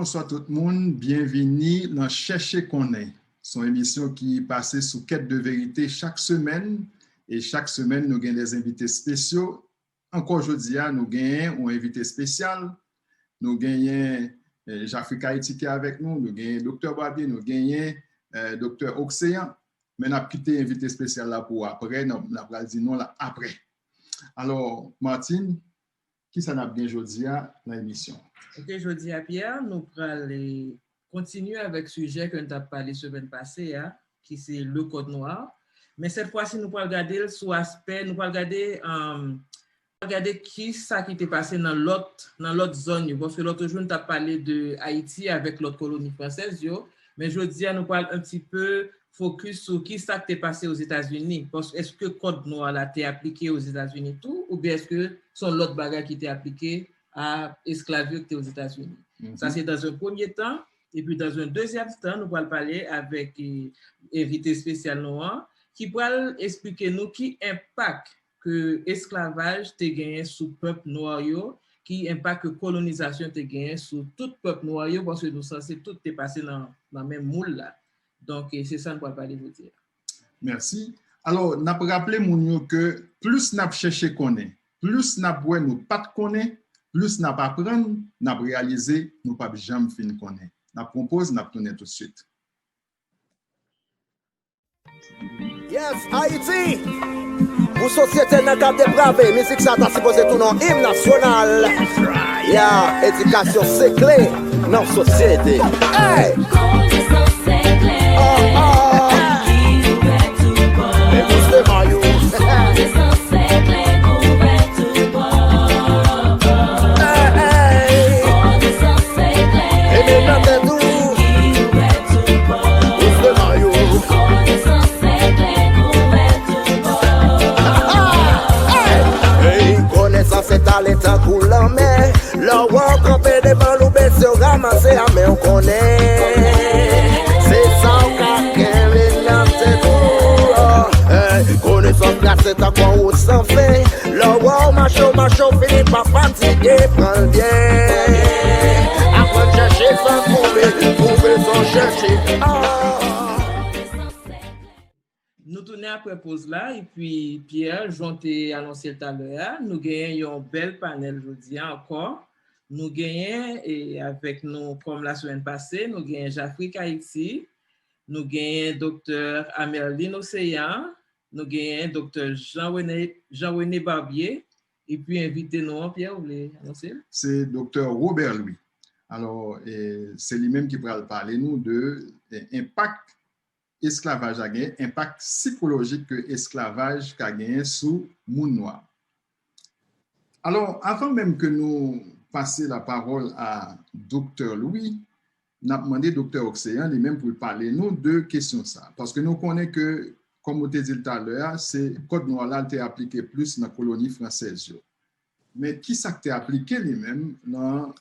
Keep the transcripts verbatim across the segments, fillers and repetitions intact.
Bonswa tout moun, byenvini nan Chèche Konnen. Se yon emisyon ki pase sou Quête de Vérité chak semèn, e chak semèn nou gen de envite espesyo. Ankò jodi a, nou genyen yon envite espesyal. Nou genyen eh, Jafrik Ayiti ki avèk nou, nou genyen Doktè Babye, nou genyen eh, Doktè Oxéan. Men n ap kite envite espesyal la pou apre, n ap, n ap pral di non la apre. Alò, Martine, kisa n ap gen jodi a nan emisyon? Ok, jodi a, Pierre, nou pral eh, kontinye avèk sijè ke n t ap pale semèn pase a, ki se le Code Noir. Men sèt fwa si, nou pral gade l sou aspè, nou pral gade, um, pral gade ki sa ki te pase nan lòt, nan lòt zòn yo. Paske lòt jou, n t ap pale de Ayiti avèk lòt koloni fransèz yo. Men jodi a, nou pral un petit peu focus sou ki sa k te pase Ozetazini. Paske èske Code Noir la te aplike Ozetazini tou, oubyen èske se yon lòt bagay ki te aplike a esklav yo ki te Ozetazini? Sa se dans un premier temps. Epi dans un deuxième temps, nou pral pale avèk eh, envite espesyal nou an, ki pral esplike nou ki enpak ke esklavaj te genyen sou pèp nwa yo, ki enpak ke kolonizasyon te genyen sou tout pèp nwa yo, paske nou sanse tout te pase nan, nan menm moul la. Donk, eh, se sa n pral pale jodi a. Mèsi. Alò, n ap raple moun yo ke plis n ap chèche konnen, plis n ap wè nou pa t konnen, plis n ap aprann, n ap reyalize nou p ap janm fin konnen. N ap pran poz, n ap tounen toutswit. Yes, Ayiti! Pou sosyete nan k ap deprave, mizik sa ta sipoze tounen yon im nasyonal. Ya, edikasyon se kle nan sosyete. Hey! Konesans se kle ki ouvè tout pòt. E bous de mayou. Konesans se kle k ouvè tout pòt. Hey, hey! Konesans se kle. E men nan tèt ou. Bous de mayou. Konesans se kle k ouvè tout pòt. Hey, konesans se tale tankou lanmè. Lè w wè w kanpe devan l, ou bezwen ranmase a, men w konnen se sa w ka kenbe nan tèt ou. Hey, konesans trase tankou yon wout san fen. Lè w wè w mache, w mache, w fini pa fatige, pran l byen. Aprann chèche san kouri, twouve san chèche. Ah. Nou tounen apre poz la, epi Pierre, jan w te anonse l talè a, nou genyen yon bèl panèl jodi a ankò. Nou genyen, e, avèk nou, kòm lasemèn pase, nou genyen Jafrik Ayiti, nou genyen Doktè Amerlin Ocean, nou genyen Doktè Jean René, Jean René Barbier, epi envite nou an, Pierre, ou vle anonse l? Se Doktè Robert Louis. Alò, e, se li menm ki pral pale nou de e, enpak esklavaj la genyen, enpak sikolojik ke esklavaj ka genyen sou moun nwa. Alò, avan menm ke nou pase lapawòl a Doktè Louis, n ap mande Doktè Ocean li menm pou l pale nou de kesyon sa. Paske nou konnen ke, kòm ou te di l talè a, se kòd nwa la te aplike plis nan koloni fransèz yo. Men ki sa k te aplike li menm nan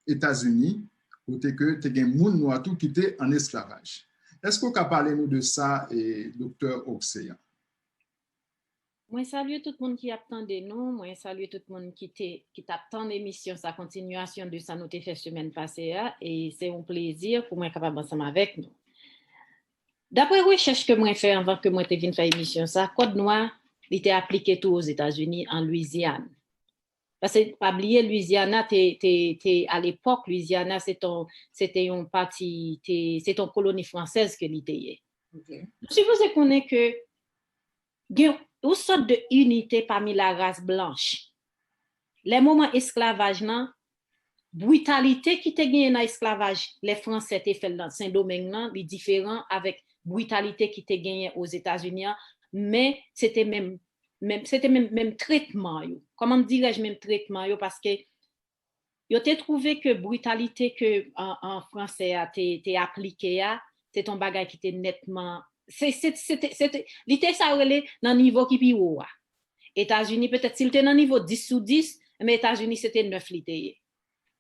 Etazini, kote ke te gen moun nwa tou ki te an esklavaj. Èske w ka pale nou de sa, e, Doktè Ocean? Mwen salye tout moun ki ap tande nou, mwen salye tout moun ki te, ki t ap tann emisyon sa, kontinyasyon de sa nou te fè semèn pase a, e se yon plezi pou mwen kapab ansanm avèk nou. Daprè rechèch ke mwen fè anvan ke mwen te vin fè emisyon sa, kòd nwa, li te aplike tou Ozetazini, an Lwizyàn. Paske pa bliye Louisiana te, te, te, alepòk Louisiana se t on, se te yon pati, te, se t on koloni fransèz ke li te ye. Nou sipoze konnen ke gen yon sòt de inite pami la ras blanch. Lè moman esklavaj lan, britalite ki te genyen nan esklavaj lè Fransè te fè l nan Sendomeng lan, li diferan avèk britalite ki te genyen Ozetazini an, men se te menm menm, se te menm, menm tretman yo. Kòman m dirèj menm tretman yo? Paske yo te twouve ke britalite ke an, an fransè a te, te aplike a, se te yon bagay ki te nètman, se, se, se te, se te, li te sa yo rele nan nivo ki pi wo a. Etazini, petèt si l te nan nivo dis sou dis, men Etazini se te nèf li te ye.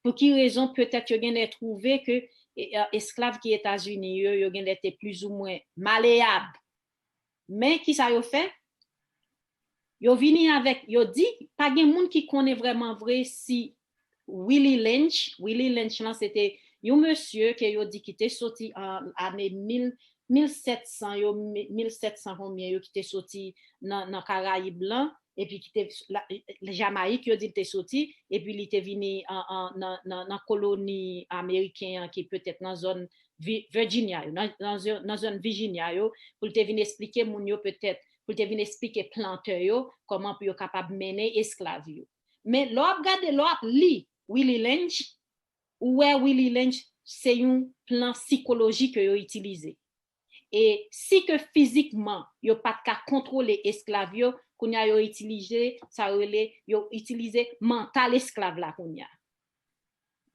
Pou ki rezon? Petèt yo genlè twouve ke e, e, esklav ki Etazini yo, yo genlè te plizoumwen maleyab. Men ki sa yo fè? Yo vini avèk, yo di, pa gen moun ki konnen vrèman vre si Willie Lynch, Willie Lynch lan se te yon mesye ke yo di ki te soti an ane mil, mil sèt san yo, mil sèt san konbyen yo ki te soti nan, nan Karayib lan, epi ki te, la, Jamayik yo di l te soti, epi li te vini an, an, nan, nan, nan koloni ameriken an ki petèt nan zòn Vi-, Virginia yo, nan, nan zòn, nan zòn Virginia yo, pou l te vin esplike moun yo petèt, pou l te vin esplike plantè yo kòman pou yo kapab mennen esklav yo. Men lè w ap gade, lè w ap li Willie Lynch, ou wè Willie Lynch se yon plan sikolojik ke yo itilize. E si ke fizikman yo pa t ka kontwole esklav yo, kounye a yo itilize, sa yo rele, yo itilize mantal esklav la kounye a.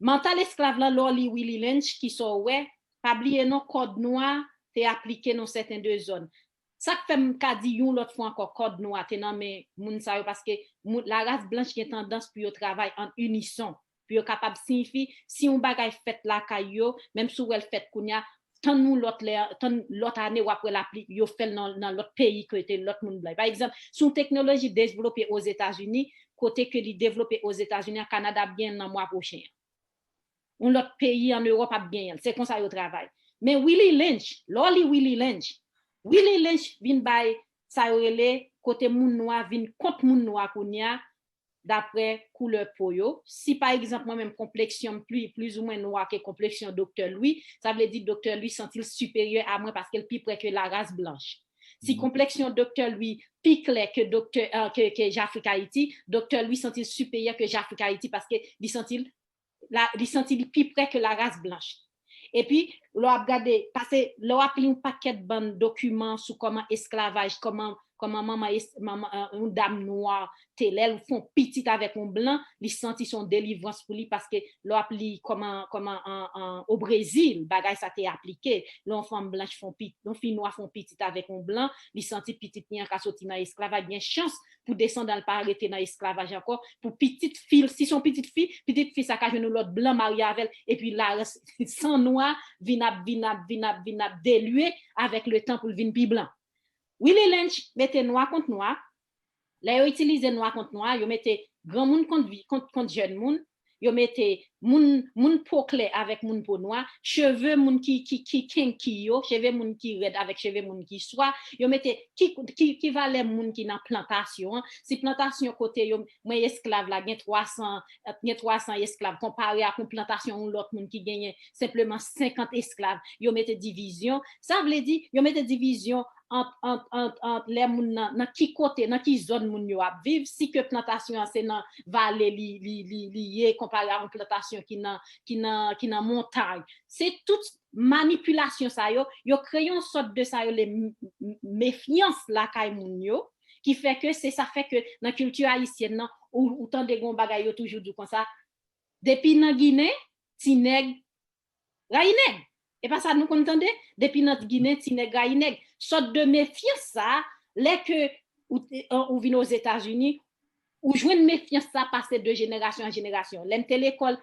Mantal esklav lan, lè w li Willie Lynch, ki sa w wè, pa bliye non, kòd nwa te aplike nan sèten de zòn. Sa k fè m ka di yon lòt fwa ankò, kòd nwa te nan men moun sa yo, paske moun, laras blanch gen tandans pou yo travay an inison, pou yo kapab siyifi, si yon bagay fèt lakay yo, menm si w wè l fèt kounye a, tann yon lòt lè, tann lòt ane, w ap wè l apli-, yo fè l nan, nan lòt peyi kote lòt moun blan. Pa egzanp, si yon teknoloji devlope Ozetazini, kote ke li devlope Ozetazini an, Kanada ap genyen l nan mwa pwochen an. Yon lòt peyi an Ewòp ap genyen l. Se konsa yo travay. Men Willie Lynch, lè w li Willie Lynch, Willie Lynch vin bay sa yo rele kote moun nwa vin kont moun nwa kounye a, daprè koulè po yo. Si, pa egzanp, mwen menm, konpleksyon m pli, plizoumwen nwa ke konpleksyon Doktè Louis, sa vle di Doktè Louis santi l siperyè a mwen paske l pi prè ke laras blanch. Si konpleksyon Doktè Louis pi klè ke Doktè, euh, ke, ke Jafrik Ayiti, Doktè Louis santi l siperyè ke Jafrik Ayiti paske li santi l la, li santi li pi prè ke laras blanch. Epi, lè w ap gade, pase, lè w ap li yon pakèt bann dokiman sou kòman esklavaj, kòman, kòman manman, es-, manman, euh, yon dam nwa te, lè l fè yon pitit avèk yon blan, li santi se yon delivrans pou li, paske lè w ap li kòman, kòman an, an, o Brezil, bagay sa te aplike, lè yon fanm blanch fè yon pi-, yon fi nwa fè yon pitit avèk yon blan, li santi pitit li an ka soti nan esklavaj, gen chans pou desandan l pa rete nan esklavaj ankò, pou pitit fi l, si se yon pitit fi, pitit fi sa ka jwenn yon lòt blan marye avè l, epi laras san nwa vin ap, vin ap, vin ap, vin ap delye avèk letan pou l vin pi blan. Willie Lynch mete nwa kont nwa, lè yo itilize nwa kont nwa, yo mete granmoun kont vi-, kont, kont jèn moun, yo mete moun, moun po klè avèk moun po nwa, cheve moun ki, ki, ki kinky yo, cheve moun ki rèd avèk cheve moun ki swa, yo mete ki, ki, ki valè moun ki nan plantasyon an, si plantasyon kote yo, mwen esklav la, gen twa san, gen twa san esklav, konpare ak yon plantasyon yon lòt moun ki genyen senpleman senkant esklav, yo mete divizyon, sa vle di, yo mete divizyon ant, ant, ant, ant lè moun nan, nan ki kote, nan ki zòn moun yo ap viv, si ke plantasyon an se nan vale li, li, li, li ye, konpare a yon plantasyon ki nan, ki nan, ki nan montay. Se tout manipilasyon sa yo, yo kreye yon sòt de sa yo le m-, m-, mefyans lakay moun yo, ki fè ke se sa fè ke nan kilti ayisyèn nan, ou, ou tande gen yon bagay yo toujou di w konsa, depi nan Ginen, ti nèg rayi nèg. E pa sa nou konn tande? Depi nan Ginen, ti nèg rayi nèg. Sòt de mefyans sa, lè ke ou, ou vin Ozetazini, ou jwenn mefyans sa pase de jenerasyon an jenerasyon. Lè m te lekòl,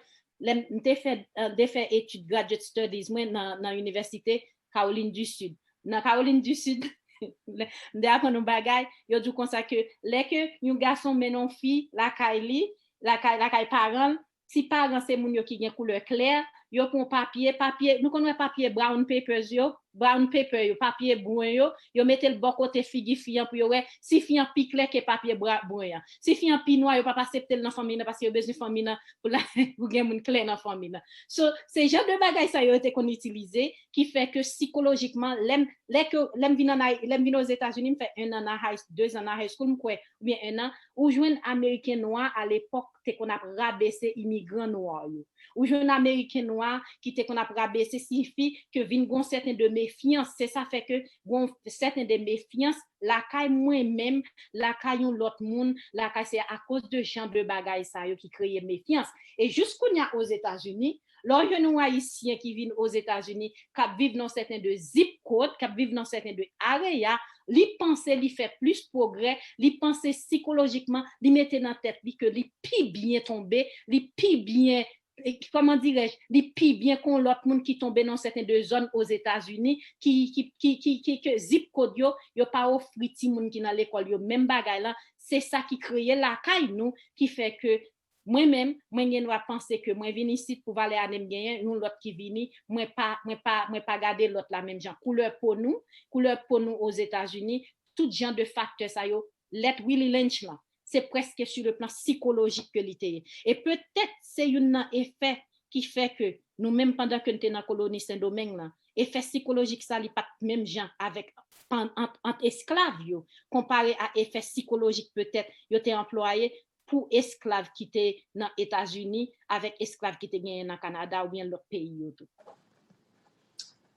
lè m te fè, euh, te fè etid graduate studies mwen nan, nan inivèsite Kawolin di Sid. Nan Kawolin di Sid, m te aprann yon bagay, yo di w konsa ke lè ke yon gason mennen yon fi lakay li, lakay, lakay paran l, si paran se moun yo ki gen koulè klè, yo pran papye, papye, nou konn wè papye brown papers yo, brown paper yo, papye bren yo, yo mete l bò kote figi fi an pou yo wè si fi an pi klè ke papye bra-, bren an. Si fi an pi nwa, yo p ap aksepte l nan fanmi nan paske yo bezwen fanmi nan pou la, pou gen moun klè nan fanmi nan. So, se jan de bagay sa yo, yo te konn itilize, ki fè ke sikolojikman, lè m, lè ke, lè m vin an Ay-, lè m vin Ozetazini, m fè en an nan high, de zan nan high school, m kwè, oubyen en an, ou jwenn Ameriken nwa a lepòk te konn ap rabese imigran nwa yo. Ou jwenn Ameriken nwa ki te konn ap rabese siyifi ke vin gon sèten de mefyans. Se sa fè ke gon sèten de mefyans lakay mwen menm, lakay yon lòt moun, lakay se akoz de jan de bagay sa yo ki kreye mefyans. E jis kounye a Ozetazini, lè w jwenn yon Ayisyen ki vin Ozetazini, k ap viv nan sèten de zip code, k ap viv nan sèten de area, li panse li fè plis pwogrè, li panse sikolojikman, li mete nan tèt li ke li pi byen tonbe, li pi byen, e, kòman dirèj, li pi byen ke yon lòt moun ki tonbe nan sèten de zòn Ozetazini, ki, ki, ki, ki, ki, ke zip code yo, yo pa ofri timoun ki nan lekòl yo menm bagay lan. Se sa ki kreye lakay nou, ki fè ke Mwen menm, mwen gen dwa panse ke mwen vin isit pou valè ane m genyen, yon lòt ki vini, mwen pa, mwen pa, mwen pa gade lòt la menm jan. Koulè po nou, koulè po nou Ozetazini, tout jan de faktè sa yo, lèt Willie Lynch lan, se prèske sou le plan sikolojik ke li te ye. E petèt se youn nan efè ki fè ke nou menm pandan ke n te nan koloni Sendomeng lan, efè sikolojik sa li pa t menm jan avèk ant, ant esklav yo, konpare a efè sikolojik petèt yo te anplwaye pou esklav ki te nan Etazini avèk esklav ki te genyen nan Kanada oubyen lòt peyi yo tou.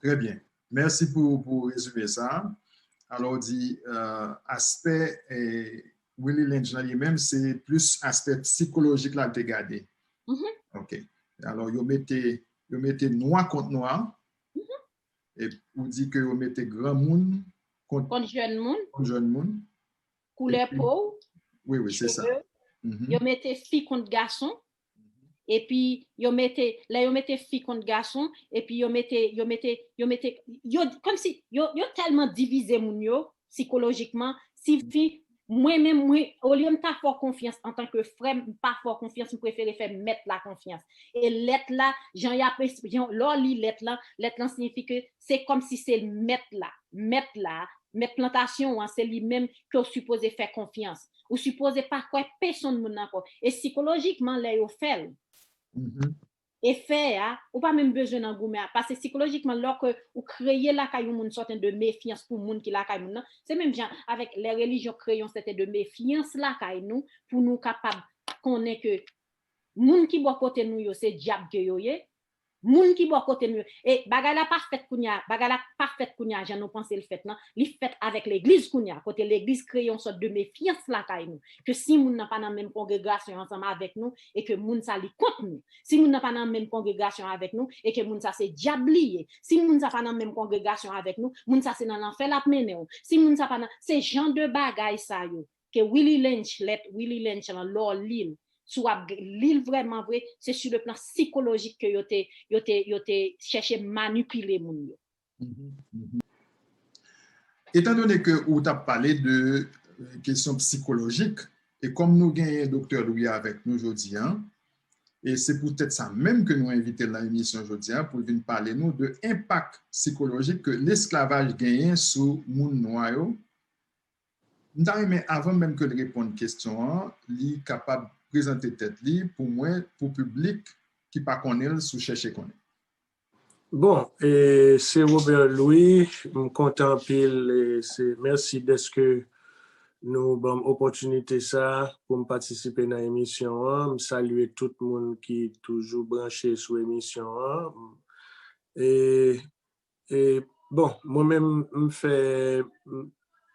Trè byen. Mèsi pou, pou rezime sa. Alò, w di uh, aspè eh, Willie Lynch nan li menm, se plis aspè sikolojik la l te gade. Mm -hmm. Ok. Alò, yo mete, yo mete nwa kont nwa. Mm -hmm. E ou di ke yo mete granmoun kont, kont jèn moun. Kont jèn moun. Koulè po, wi, wi, se sa. Yo mete fi kont gason. Epi yo mete, lè yo mete fi kont gason, epi yo mete, yo mete, yo mete, yo, kòmsi yo, yo tèlman divize moun yo sikolojikman, si fi, mwen menm, mwen, olye m ta fè w konfyans antanke frè m, m pa fè w konfyans, m prefere fè mèt la konfyans. E lèt la, jan y ap, jan, lè w li lèt lan, lèt lan siyifi ke se kòmsi se mèt la, mèt la, mèt plantasyon an, se li menm ke w sipoze fè konfyans. Ou sipoze pa kwè pèsonn moun ankò. E sikolojikman, lè yo fè l, efè a, ou pa menm bezwen nan goumen a. Paske sikolojikman, lè ke ou kreye lakay yon moun sòten de mefyans pou moun ki lakay moun nan, se menm jan avèk lè relijyon kreye yon sòten de mefyans lakay nou, pou nou kapab konnen ke moun ki bò kote nou yo, se dyab ke yo ye, moun ki bò kote nou yo. E bagay la pa fèt kounye a, bagay la pa fèt kounye a jan nou panse l fèt nan. Li fèt avèk legliz kounye a, kote legliz kreye yon sòt de mefyans lakay nou. Ke si moun nan pa nan menm kongregasyon ansanm avèk nou, e ke moun sa li kont nou. Si moun nan pa nan menm kongregasyon avèk nou, e ke moun sa se dyab li ye. Si moun sa pa nan menm kongregasyon avèk nou, moun sa se nan lanfè l ap mennen w. Si moun sa pa nan, se jan de bagay sa yo. Ke Willie Lynch, lèt Willie Lynch lan, lè w li l, si w ap li l vrèman vre, se sou le plan sikolojik ke yo te, yo te, yo te chèche manipile moun yo. Etandone ke ou t ap pale de kesyon sikolojik, e kòm nou genyen Doktè Louis avèk nou jodi a, e se poutèt sa menm ke nou envite l nan emisyon jodi a, pou l vin pale nou de enpak sikolojik ke lesklavaj genyen sou moun nwa yo, M ta renmen, avan menm ke l reponn kesyon an, li kapab prezante tèt li pou mwen, pou piblik ki pa konnen l, si w chèche konnen. Bon, e, se Robert Louis, m kontan anpil, e, se, mèsi dèske nou ban m opòtinite sa pou m patisipe nan emisyon an. M salye tout moun ki toujou branche sou emisyon an. E, E, bon, mwen menm, m fè,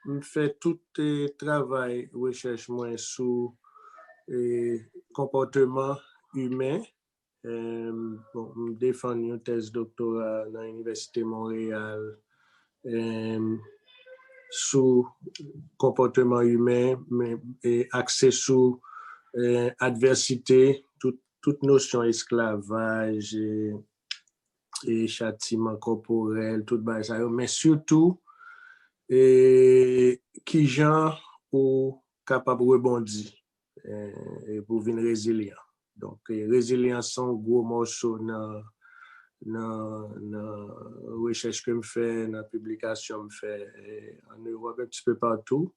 m fè tout e, travay rechèch mwen sou e, konpòteman imen. E, bon, m defann yon tèz doktora nan Inivèsite Monreyal e, sou konpòteman imen, men e, akse sou e, advèsite, tout, tout nosyon esklavaj, e, e chatiman kòporèl, tout bagay sa yo, men sitou e, kijan ou kapab rebondi e, e pou vin rezilyan. Donk, e, rezilyans se yon gwo mòso nan, nan, nan rechèch ke m fè, nan piblikasyon m fè e, ann Ewòp, un petit peu partout.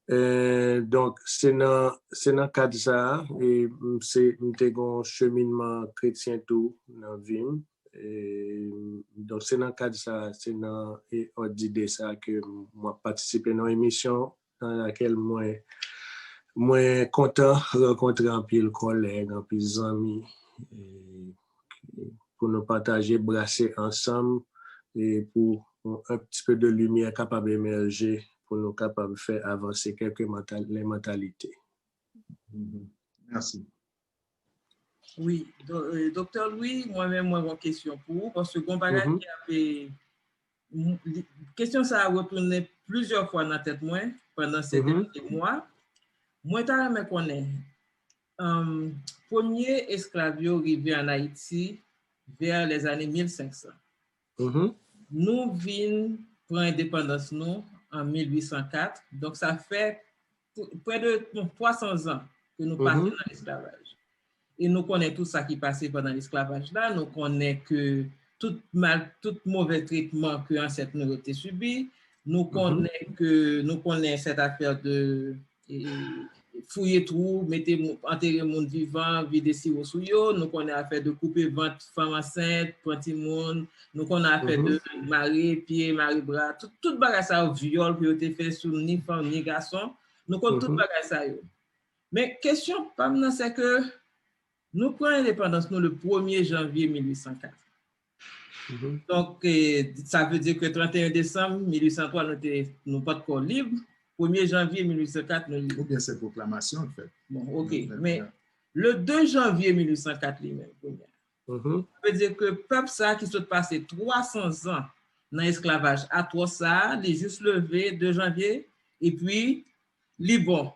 E, donk, se nan, se nan kad sa a, e, m, se, m te gen yon cheminman kretyen tou nan vi m. E, donk, se nan kad sa a, se nan e, òd dide sa a ke m ap patisipe nan emisyon nan lakèl mwen, mwen kontan rankontre anpil kòlèg, anpil zanmi, e, pou nou pataje, brase ansanm, e pou yon, un petit peu de lumière kapab emèje, pou nou kapab fè avanse kèlke mantal, les mentalités. Mèsi. Wi, do, e, Doktè Louis, mwen menm mwen gon kesyon pou ou, paske gon bagay ki ap e, m, li, kesyon sa a retounen plizyè fwa nan tèt mwen pandan se dènye mwa. Mwen ta renmen konnen, um, premye esklav yo rive ann Ayiti vè lèzane mil senk san. Nou vin pran endepandans nou an mil uit san kat. Donk, sa fè prè de, bon, twa san zan ke nou pase nan lesklavaj. E nou konnen tout sa ki pase pandan lesklavaj la, nou konnen ke tout mal, tout move tretman ke ansèt nou yo te sibi, nou konnen ke, nou konnen sèt afè de e, fouye twou, mete, antere moun vivan, vide siwo sou yo, nou konnen afè de koupe vant fanm ansent, pran timoun, nou konnen afè de mare pye, mare bra, tout, tout bagay sa yo, vyòl ke yo te fè sou ni fanm ni gason, nou konn tout bagay sa yo. Men kesyon pa m nan se ke nou pran endepandans nou le premye janvye mil uit san kat. Donk, eh, sa vle di ke trannteyen desanm mil uit san twa, nou te, nou pa t ko lib. Premye janvye mil uit san kat, nou lib. Oubyen se pwoklamasyon k fèt. Bon, ok. Men, le de janvye mil uit san kat li menm, kounye a. Sa vle di ke pèp sa ki sot pase twa san zan nan esklavaj atwòs sa a, li jis leve de janvye, epi li bon.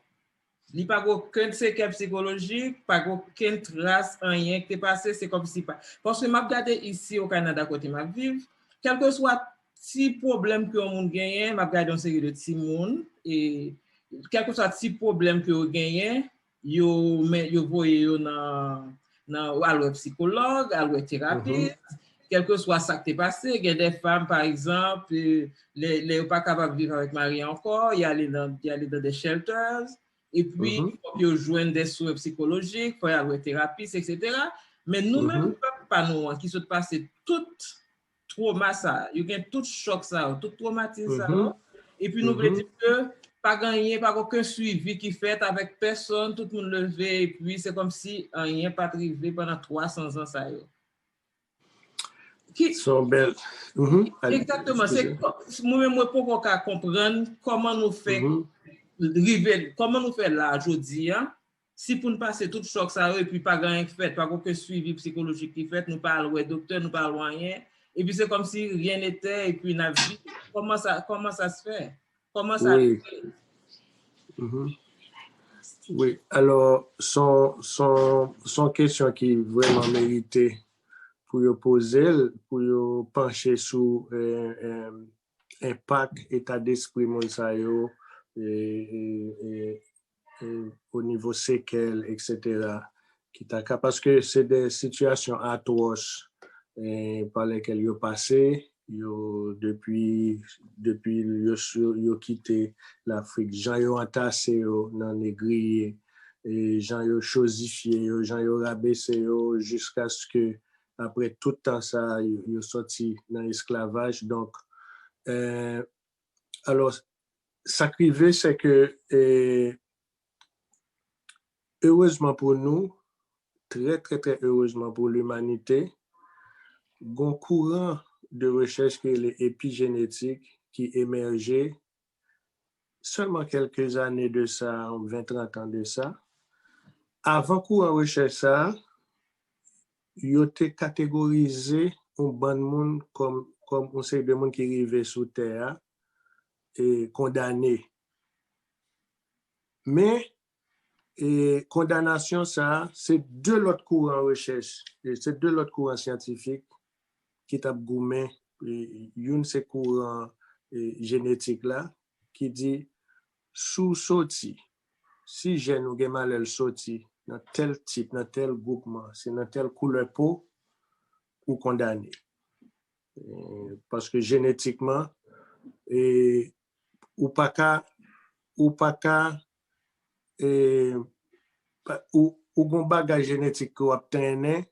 Li pa gen okenn sekè psikolojik, pa gen okenn tras anyen ki te pase, se kòmsi pa. Paske m ap gade isi o Kanada kote m ap viv, kèlkeswa ti pwoblèm ke yon moun genyen, m ap gade yon seri de timoun, e kèlkeswa ti pwoblèm ke yo genyen, yo, men, yo voye yo nan, nan, al wè psikològ, al wè terapis, kèlkeswa sa k te pase, gen de fanm, pa egzanp, e, lè, lè yo pa kapab viv avèk mari ankò, y ale nan, y ale nan de shelters, epi fòk yo jwenn de swen psikolojik, fò y al wè terapis, etsetera. Men nou menm, pèp pa nou an, ki sot pase tout twoma sa, yo gen tout chòk sa yo, tout twomatis sa yo, epi nou vle di ke pa gen anyen, pa gen okenn swivi ki fèt avèk pèsòn, tout moun leve, epi se kòmsi anyen pa t rive pandan twa san zan sa yo. Ki, se yon bèl, mhm, al-, egzakteman, se, eskize, mwen menm, mwen poko ka konprann kòman nou fè rive, kòman nou fè la jodi a, si pou n pase tout chòk sa yo, epi pa gen anyen k fèt, pa gen okenn swivi psikolojik ki fèt, nou pa al wè doktè, nou pa al wè anyen, epi se kòmsi rien n'était, epi n ap viv. Kòman sa, kòman sa se fè? Kòman sa rive? Mhm. Wi, alò, se yon, se yon, se yon kesyon ki vrèman merite pou yo poze l, pou yo panche sou, eh, eh, enpak eta despri moun sa yo, e, e, e, e, o nivo sekèl, etsetera, ki ta ka, paske se de sitiyasyon atwòs, e, pa lèkèl yo pase, yo, depi, depi yo, yo, yo kite Lafrik, jan yo antase yo nan negriye, e, jan yo chozifye yo, jan yo rabese yo, jiskaske apre tout tan sa, yo, yo sòti nan esklavaj. Donk, eh, alò, sa k rive, se ke, eh, erezman pou nou, trè, trè, trè erezman pou limanite, gon kouran de rechèch ki rele epijenetik ki emèje sèlman kèlke zane de sa, ven, trant an de sa. Avan kouran rechèch sa a, yo te kategorize yon bann moun kòm, kòm yon seri de moun ki rive sou tè a, e kondane. Men, e kondanasyon sa a, se de lòt kouran rechèch, e se de lòt kouran syantifik ki t ap goumen, e youn se kouran, e jenetik la, ki di, si w soti, si jèn ou gen malè l soti nan tèl tip, nan tèl gwoupman, se nan tèl koulè po, ou kondane. E, paske jenetikman, e, ou pa ka, ou pa ka, e, pa, ou, ou gon bagay jenetik ke w ap trennen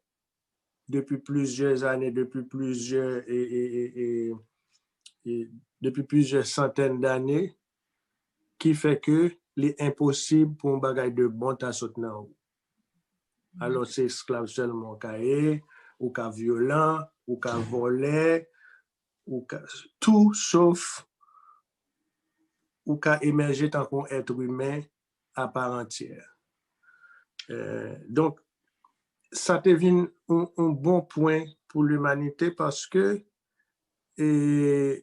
depi plizyè zane, depi plizyè, e, e, e, e, e, depi plizyè santèn dane, ki fè ke li enposib pou yon bagay de bon ta sot nan ou. Alò, se esklav sèlman ou ka ye, ou ka vyolan, ou ka vòlè, ou ka, tou sof ou ka emèje tankou yon èt imen a pa antyè. Eh, donk, sa te vin yon, yon bon pwen pou limanite paske, eh,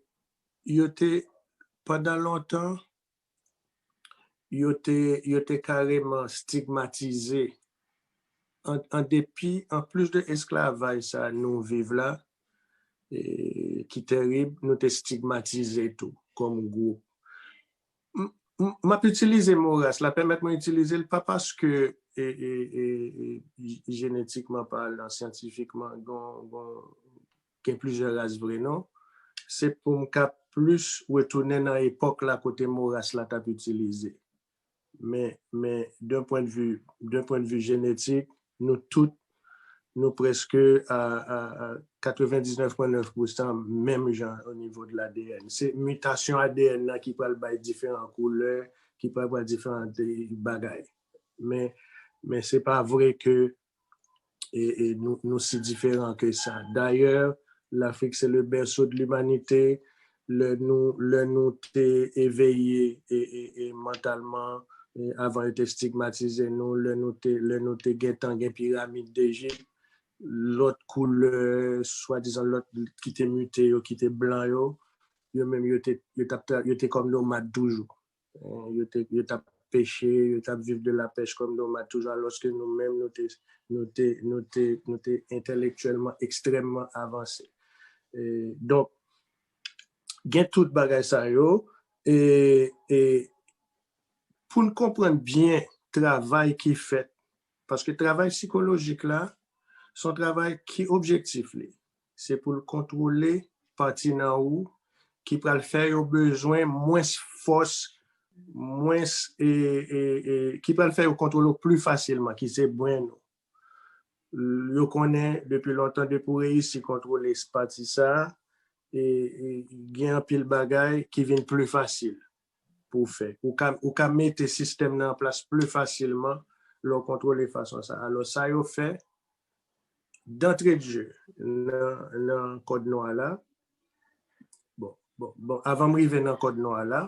yo te, pandan lontan, yo te, yo te kareman stigmatize. An, an depi, anplis de esklavaj sa nou viv la, e, ki terib, nou te stigmatize tou kòm gwoup. M, m, m ap itilize mo ras la, pèmèt mwen itilize l pa paske, e, e, e, e, j- jenetikman palan, syantifikman, gon, gon, gen plizyè ras vre non. Se pou m ka plis retounen nan epòk la kote mo ras la t ap itilize. Men, men d'un point de vue, d'un point de vue génétique, nou tout, nou prèske a, a, a katrevendiznèf pwen nèf pousan menm jan o nivo de l'A D N. Se mitasyon A D N nan ki pral bay diferan koulè, ki pral bay diferan bagay. Men, men se pa vre ke e, e nou, nou si diferan ke sa. Dayè, Lafrik se le berceau de l'humanité. Lè nou, lè nou te eveye e, e, e mantalman, e avan yo te stigmatize nou, lè nou te, lè nou te gentan gen piramid Dejip, lòt koulè, swadizan lòt ki te mite yo, ki te blan yo, yo menm yo te, yo t ap tra- yo te kòm nomad toujou. Eh, yo te, yo t ap peche, yo t ap viv de la pèch kòm nomad toujou, alòske nou menm, nou te, nou te, nou te, nou te entèlektyèlman ekstrèmman avanse. Eh, donk, gen tout bagay sa yo, e, e pou n konprann byen travay ki fèt, paske travay sikolojik la, se yon travay ki objektif li. Se pou l kontwole pati nan ou ki pral fè yo bezwen mwens fòs, mwens, e, e, e, ki pral fè yo kontwole w pli fasilman, ki se brenn ou. Yo konnen depi lontan, depi w reyisi kontwole pati sa, e, e, gen anpil bagay ki vin pli fasil pou w fè. Ou ka, ou ka mete sistèm nan an plas pli fasilman lè w kontwole fason sa. Alò, sa yo fè, d'entrée de jeu, nan, nan kòd nwa la, bon, bon, bon, avan m rive nan kòd nwa la,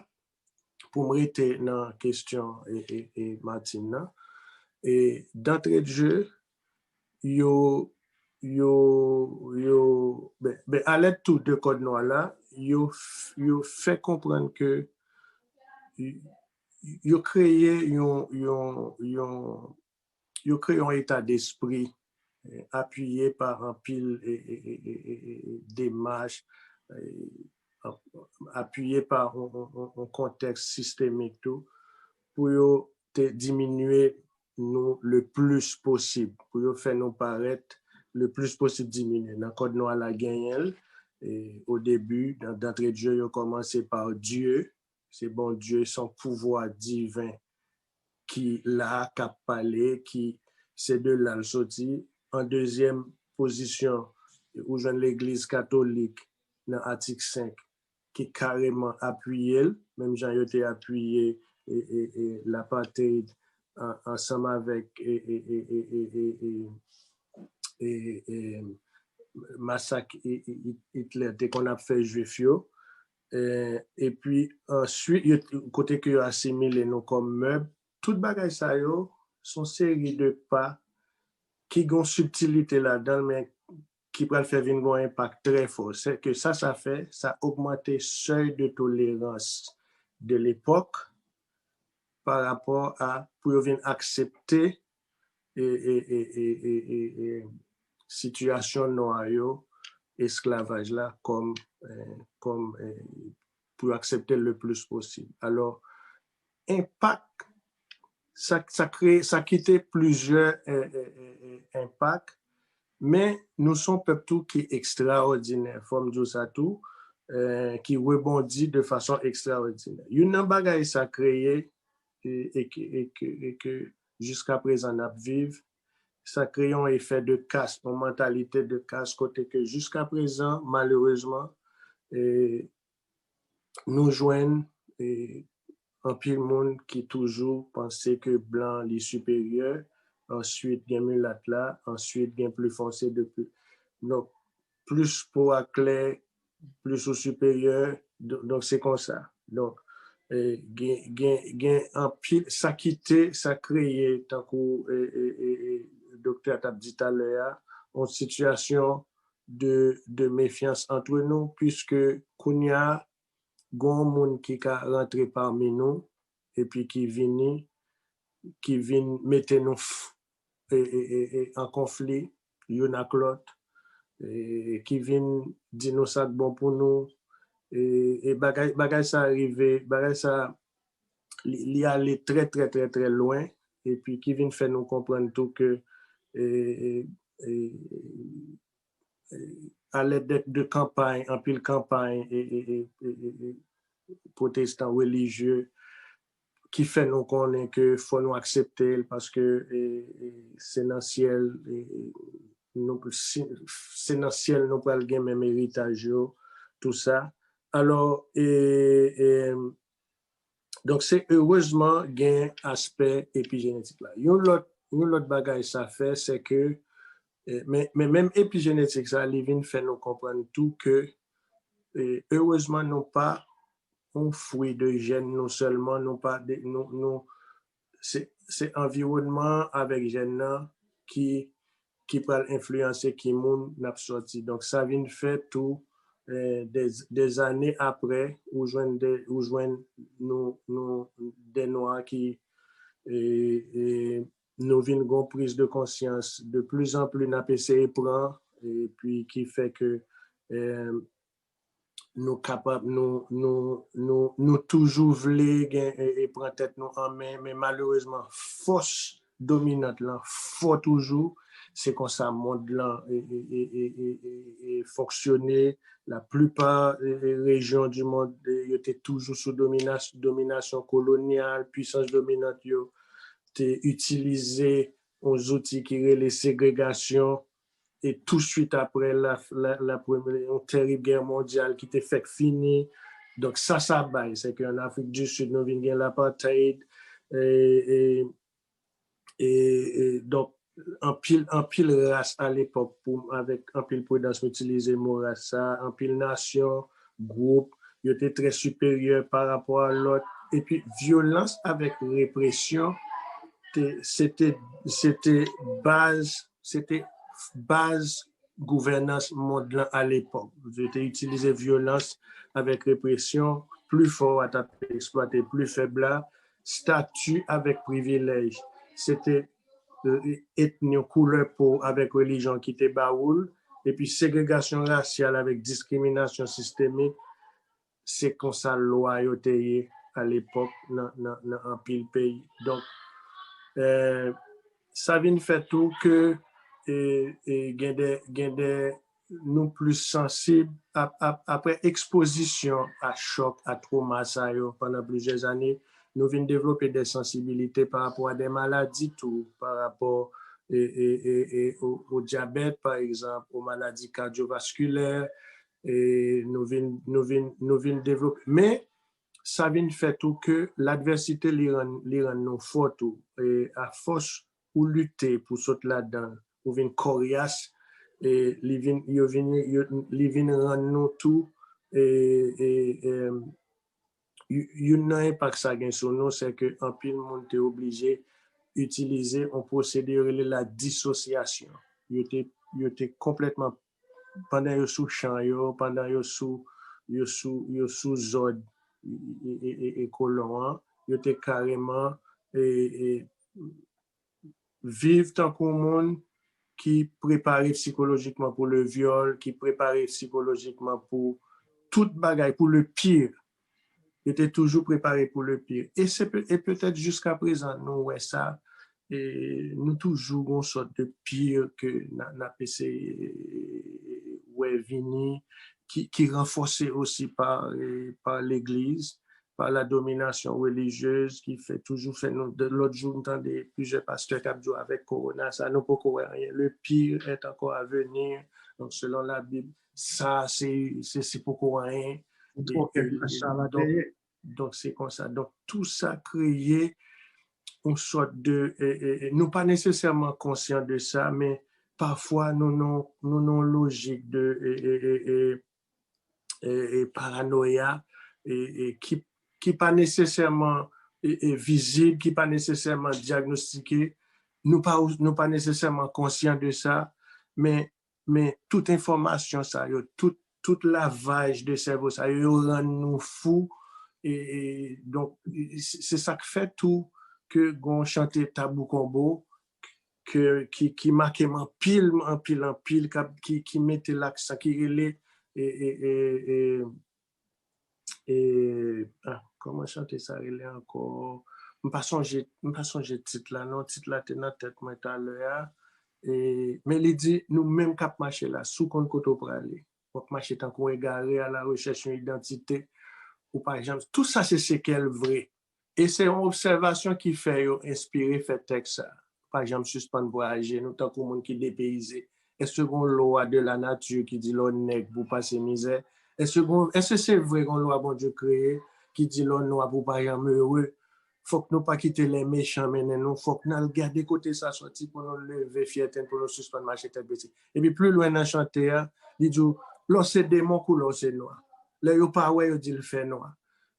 pou m rete nan kesyon e, e, e Martine nan, e d'entrée de jeu, yo, yo, yo, ben, ben, alèd tou de kòd nwa la, yo, f- yo fè konprann ke y- yo kreye yon, yon, yon, yo kreye yon eta despri, eh, apiye pa anpil, e, e, e, e, e, e, demach, e, ap- apiye pa yon, yon, yon, yon kontèks sistemik tou, pou yo te diminye nou le plis posib, pou yo fè nou parèt le plis posib diminye. Nan kòd nwa la genyen l, e, o debi, nan, d'entrée de jeu, yo kòmanse pa Dye, se Bondye, se yon pouvwa diven ki la, k ap pale, ki se de la l soti. An dezyèm pozisyon, ou jwenn Legliz Katolik nan atik senk, ki kareman apiye l, menm jan yo te apiye e, e, e, l'apartheid an- ansanm avèk e, e, e, e, e, e, e, e, masak e, e, e, Hitler te konn ap fè Jwif yo. E, epi answit, yo, kote ke yo asimile nou kòm mèb, tout bagay sa yo, se yon seri de pa ki gen yon sibtilite ladan l, men ki pral fè vin gen yon enpak trè fò. Se ke sa, sa fè, sa ogmante sèy de tolerans de lepòk pa rapò a pou yo vin aksepte e, e, e, e, e, e, e sitiyasyon nwa yo, esklavaj la, kòm, eh, kòm, eh, pou yo aksepte l le plis posib. Alò, enpak, sa, sa kreye, sa kite plizyè, eh, eh, eh, eh, enpak, men nou se yon pèp tou ki ekstraòdinè, fò m di w sa tou, eh, ki rebondi de fason ekstraòdinè. Youn nan bagay sa kreye, e, e ke, e ke, e ke jiska prezan n ap viv, sa kreye yon efè de kas, yon mantalite de kas, kote ke jiska prezan, malerezman, e, nou jwenn, e, anpil moun ki toujou panse ke blan li siperyè, answit gen milat la, answit gen pli fonse de pli. Donk, plis po a klè, plis ou siperyè, don- donk se konsa. Donk, e, gen, gen, gen anpil, sa kite, sa kreye, tankou e, e, e, e, doktè a t ap di talè a, yon sitiyasyon de, de mefyans antre nou, piske kounye a, gen yon moun ki ka rantre pami nou, epi ki vini, ki vin mete nou f- e, e, e, e, an konfli, youn ak lòt, e, ki vin di nou sa k bon pou nou. E, e bagay, bagay sa rive, bagay sa, li, li ale trè, trè, trè, trè lwen. epi ki vin fè nou konprann tou ke e, e, e, e, alèd de, de kanpay, anpil kanpay e, e, e, e, e, e, pwotestan relijye ki fè nou konnen ke fò nou aksepte l paske e, e, se nan syèl e, e, nou, si, se nan syèl nou pral gen menm eritaj yo, tou sa. Alò, e, e, donk se erezman gen aspè epijenetik la. Yon lòt, yon lòt bagay sa fè, se ke, e, men, men menm epijenetik sa, li vin fè nou konprann tou ke, e, erezman nou pa yon fwi de jèn nou sèlman, nou pa de, nou, nou, se, se anviwònman avèk jèn nan ki, ki pral enfliyanse ki moun n ap sòti. Donk, sa vin fè tou, e, de, de zane apre, ou jwenn de, ou jwenn nou, nou, de nwa ki, e, e, nou vin gon priz de konsyans de plizanpli n ap eseye pran, epi ki fè ke, e, nou kapab, nou, nou, nou, nou toujou vle gen, e, e pran tèt nou an men, men malerezman, fòs dominant lan fò toujou. Se konsa mond lan e, e, e, e, e, e, e fonksyone. Laplipa e, e, rejyon di mond e, yo te toujou sou dominas, dominasyon kolonyal, pwisans dominant yo te itilize yon zouti ki rele segregasyon, e touswit apre la, la, la premye, yon terib gè mondyal ki te fèk fini. Donk, sa, sa bay, se ke an Afrik di Sid, nou vin gen l'apartheid, e, e, e, e donk, anpil, anpil ras a lepòk, pou, avèk anpil pridans, m itilize mo ras sa, anpil nasyon, gwoup, yo te trè siperyè pa rapò a lòt. Epi, vyolans avèk represyon, te, se te, se te baz, se te baz gouvènans mond lan a lepòk. Yo te itilize vyolans avèk represyon, pli fò a t ap eksplwate pli fèb la, stati avèk privilèj. Se te, e, etni, koulè po avèk relijyon ki te ba ou l, epi segregasyon rasyal avèk diskriminasyon sistemik, se konsa lwa yo te ye a lepòk nan, nan, nan anpil peyi. Donk, e, sa vin fè tou ke, e, e, gen de, gen de, nou plis sansib ap, ap, apre ekspozisyon a chòk, a twoma sa yo pandan plizyè zane, nou vin devlope de sansibilite pa rapò a de maladi tou, pa rapò e, e, e, e, o, o dyabèt, pa egzanp, o maladi kadyovaskilè, e nou vin, nou vin, nou vin devlope. Men, sa vin fè tou ke ladvèsite li rann, li rann nou fò tou. E afòs ou lite pou sot ladan l, ou vin kòryas, e li vin, yo vin, yo, li vin rann nou tou, e, e, e, y-, youn nan enpak sa gen sou nou, se ke anpil moun te oblije itilize yon pwosedi yo rele la disosyasyon. Yo te, yo te konplètman, pandan yo sou chan yo, pandan yo sou, yo sou, yo sou zòd e, e, e, e, e kolon an, yo te kareman e, e, viv tankou moun ki prepare sikolojikman pou le vyòl, ki prepare sikolojikman pou tout bagay, pou le pire. Yo te toujou prepare pou le pire. E se pe-, e petèt jiska prezan nou wè sa, e nou toujou gon sòt de pire ke n a, n ap eseye wè vini, ki, ki ranfòse osi pa, e, pa legliz, pa la dominasyon relijyez ki fè toujou fè nou, de, lòt jou m tande plizyè pastè k ap di w avèk kowona sa, nou poko wè anyen. Le pire est encore à venir. Donk, selon Labib, sa, se, se, se poko anyen. Ou twò fè plas sa la dèyè. Donk, se konsa. Donk, tou sa kreye yon sòt de, e, e, e, nou pa nesesèman konsyan de sa, men pafwa nou, nou, nou nan yon lojik de, e, e, e, e, e, e, paranoya, e, e, ki, ki pa nesesèman, e, e, vizib, ki pa nesesèman dyagnostike, nou pa, nou pa nesesèman konsyan de sa, men, men tout enfòmasyon sa yo, tout, tout lavaj de sèvo sa yo, yo rann nou fou, e, e, donk, e, se, se sa k fè tou ke gon chante Tabou Konbo, ke, ki, ki make m anpil, anpil, anpil, k ap, ki, ki mete laksan, ki rele, e, e, e, e, e, ah, kòman chante sa rele ankò? m pa sonje, m pa sonje tit la non, tit la te nan tèt mwen talè a. E, men li di, nou menm k ap mache la, si w konn kote w prale, w ap mache tankou egare a la rechèch yon idantite, ou pa janm, tout sa se sekèl vre. E se yon obsèvasyon ki fè yo enspire fè tèks sa. Pa janm sispann vwayaje, nou tankou moun ki depeyize. Èske gon lwa de la nature ki di lè w nèg pou w pase mizè? Èske gon, èske se vre gon lwa Bondye kreye ki di lè w nwa pou w pa janm ere? Fòk nou pa kite lè mechan mennen nou, fòk n al gade kote sa sòti pou nou leve fyète n, pou nou sispann mache tèt bese. Epi pli lwen nan chante a, li di w, lè w se demon koulè w se nwa. Lè yo pa wè yo di l fè nwa.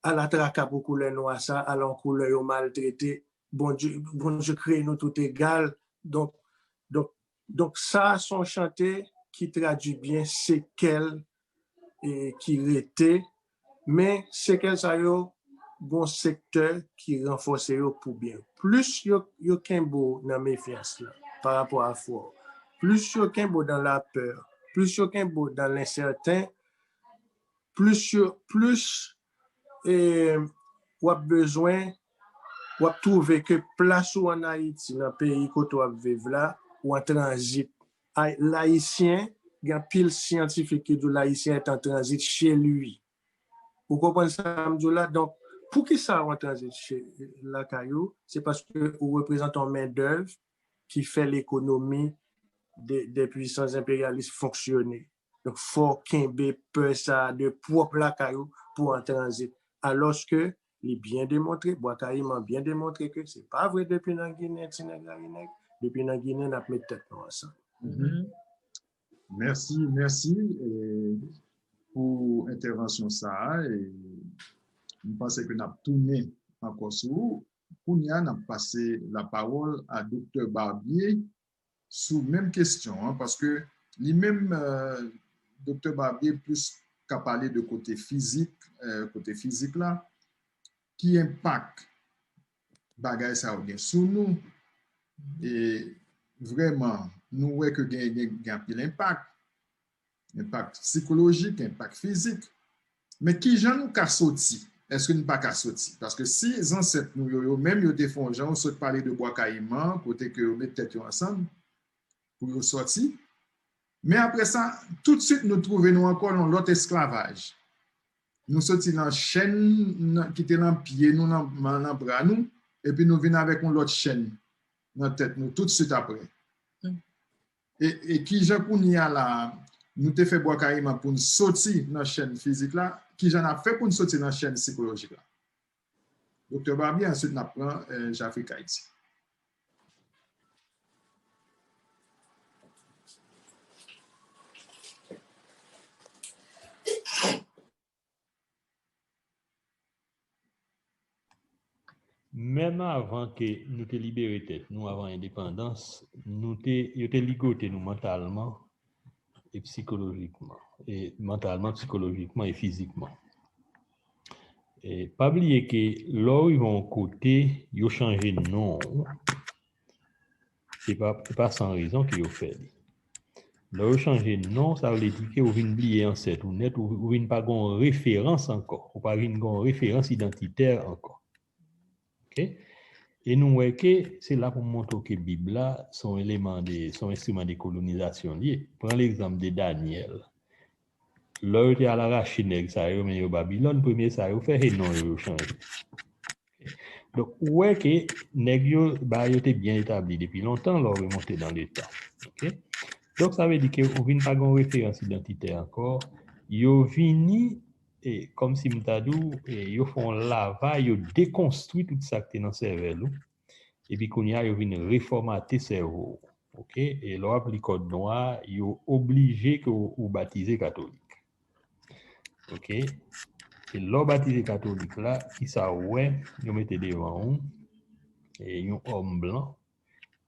Ala traka pou koulè nwa sa, ala yon koulè yo maltrete. Bondye, Bondye kreye nou tout egal. Donk, donk, donk sa se yon chante ki tradui byen sekèl e ki rete, men sekèl sa yo, gon sektè ki ranfòse yo pou byen. Plis yo, yo kenbe w nan mefyans la pa rapò a fwa w, plis yo kenbe w nan lapè, plis yo kenbe w nan lensèten, plis yo, plis e, w ap bezwen, w ap twouve ke plas ou ann Ayiti, nan peyi kote w ap viv la, ou an tranzit. Ay, Layisyen, gen anpil syantifik ki di w Layisyen est en transit chez lui. Ou konprann sa m di w la? Donk, poukisa ou an tranzit che, lakay ou? Se paske ou reprezante yon mendèv ki fè lekonomi de, de pwisans enperyalis fonksyone. Donk, fò w kenbe pè sa a de pwòp lakay ou pou w an tranzit. Alòske, li byen demontre, Bwa Kayiman byen demontre ke se pa vre depi nan Ginen, ti nèg rayi nèg, depi nan Ginen, n ap met tèt nou ansanm. Mèsi, mèsi eh, pou entèvansyon sa a. E m panse ke n ap tounen ankò sou ou. Kounye a, n ap pase lapawòl a Doktè Barbier sou menm kesyon an, paske li menm, eh, Doktè Barbier plis ka pale de kote fizik, eh, kote fizik la, ki enpak bagay sa yo gen sou nou. E vrèman, nou wè ke gen, gen, gen anpil enpak. Enpak sikolojik, enpak fizik. Men kijan nou ka soti? Èske nou pa ka soti? Paske si zansèt nou yo, yo menm yo te fè yon jan, ou sot pale de Bwa Kayiman, kote ke yo met tèt yo ansanm pou yo soti. Men apre sa, toutswit nou twouve nou ankò nan lòt esklavaj. Nou soti nan chèn ki te nan pye nou, nan, nan bra nou, epi nou vin avèk yon lòt chèn nan tèt nou toutswit apre. E, e kijan kounye a la, nou te fè Bwa Kayiman pou n soti nan chèn fizik la, kijan n ap fè pou n soti nan chèn sikolojik la? Doktè Barbier, answit n ap pran eh, Jafrik Ayiti. Menm avan ke nou te libere tèt nou, avan endepandans, nou te, yo te ligote nou mantalman e psikolojikman. E mantalman, psikolojikman e fizikman. E pa bliye ke lè w rive yon kote, yo chanje non w. Se pa, se pa san rezon ke yo fè li. Lè yo chanje non, sa vle di ke ou vin bliye ansèt ou nèt, ou, ou vin pa gen yon referans ankò. Ou pa vin gen yon referans idantitè ankò. Ok? E nou wè ke se la pou m montre w ke Bib la se yon eleman de, se yon enstriman de kolonizasyon li ye. Pran legzanp de Danyèl. Lè yo te al arache nèg sa yo, mennen yo Babilòn, premye sa yo fè, se non yo yo chanje. Donk, ou wè ke nèg yo, bagay yo te byen etabli depi lontan, lè w remonte nan letan. Ok? Donk, sa vle di ke ou vin pa gen yon referans idantitè ankò. Yo vini, e, kòmsi m ta di w, e, yo fè yon lavay, yo dekonstwi tout sa k te nan sèvèl ou. Epi kounye a, yo vin refòmate sèvo w. Ok? E lè w ap li kòd nwa a, yo oblije ke w, ou batize katolik. Ok? E lè w batize katolik la, kisa w wè? Yo mete devan ou e, yon òm blan.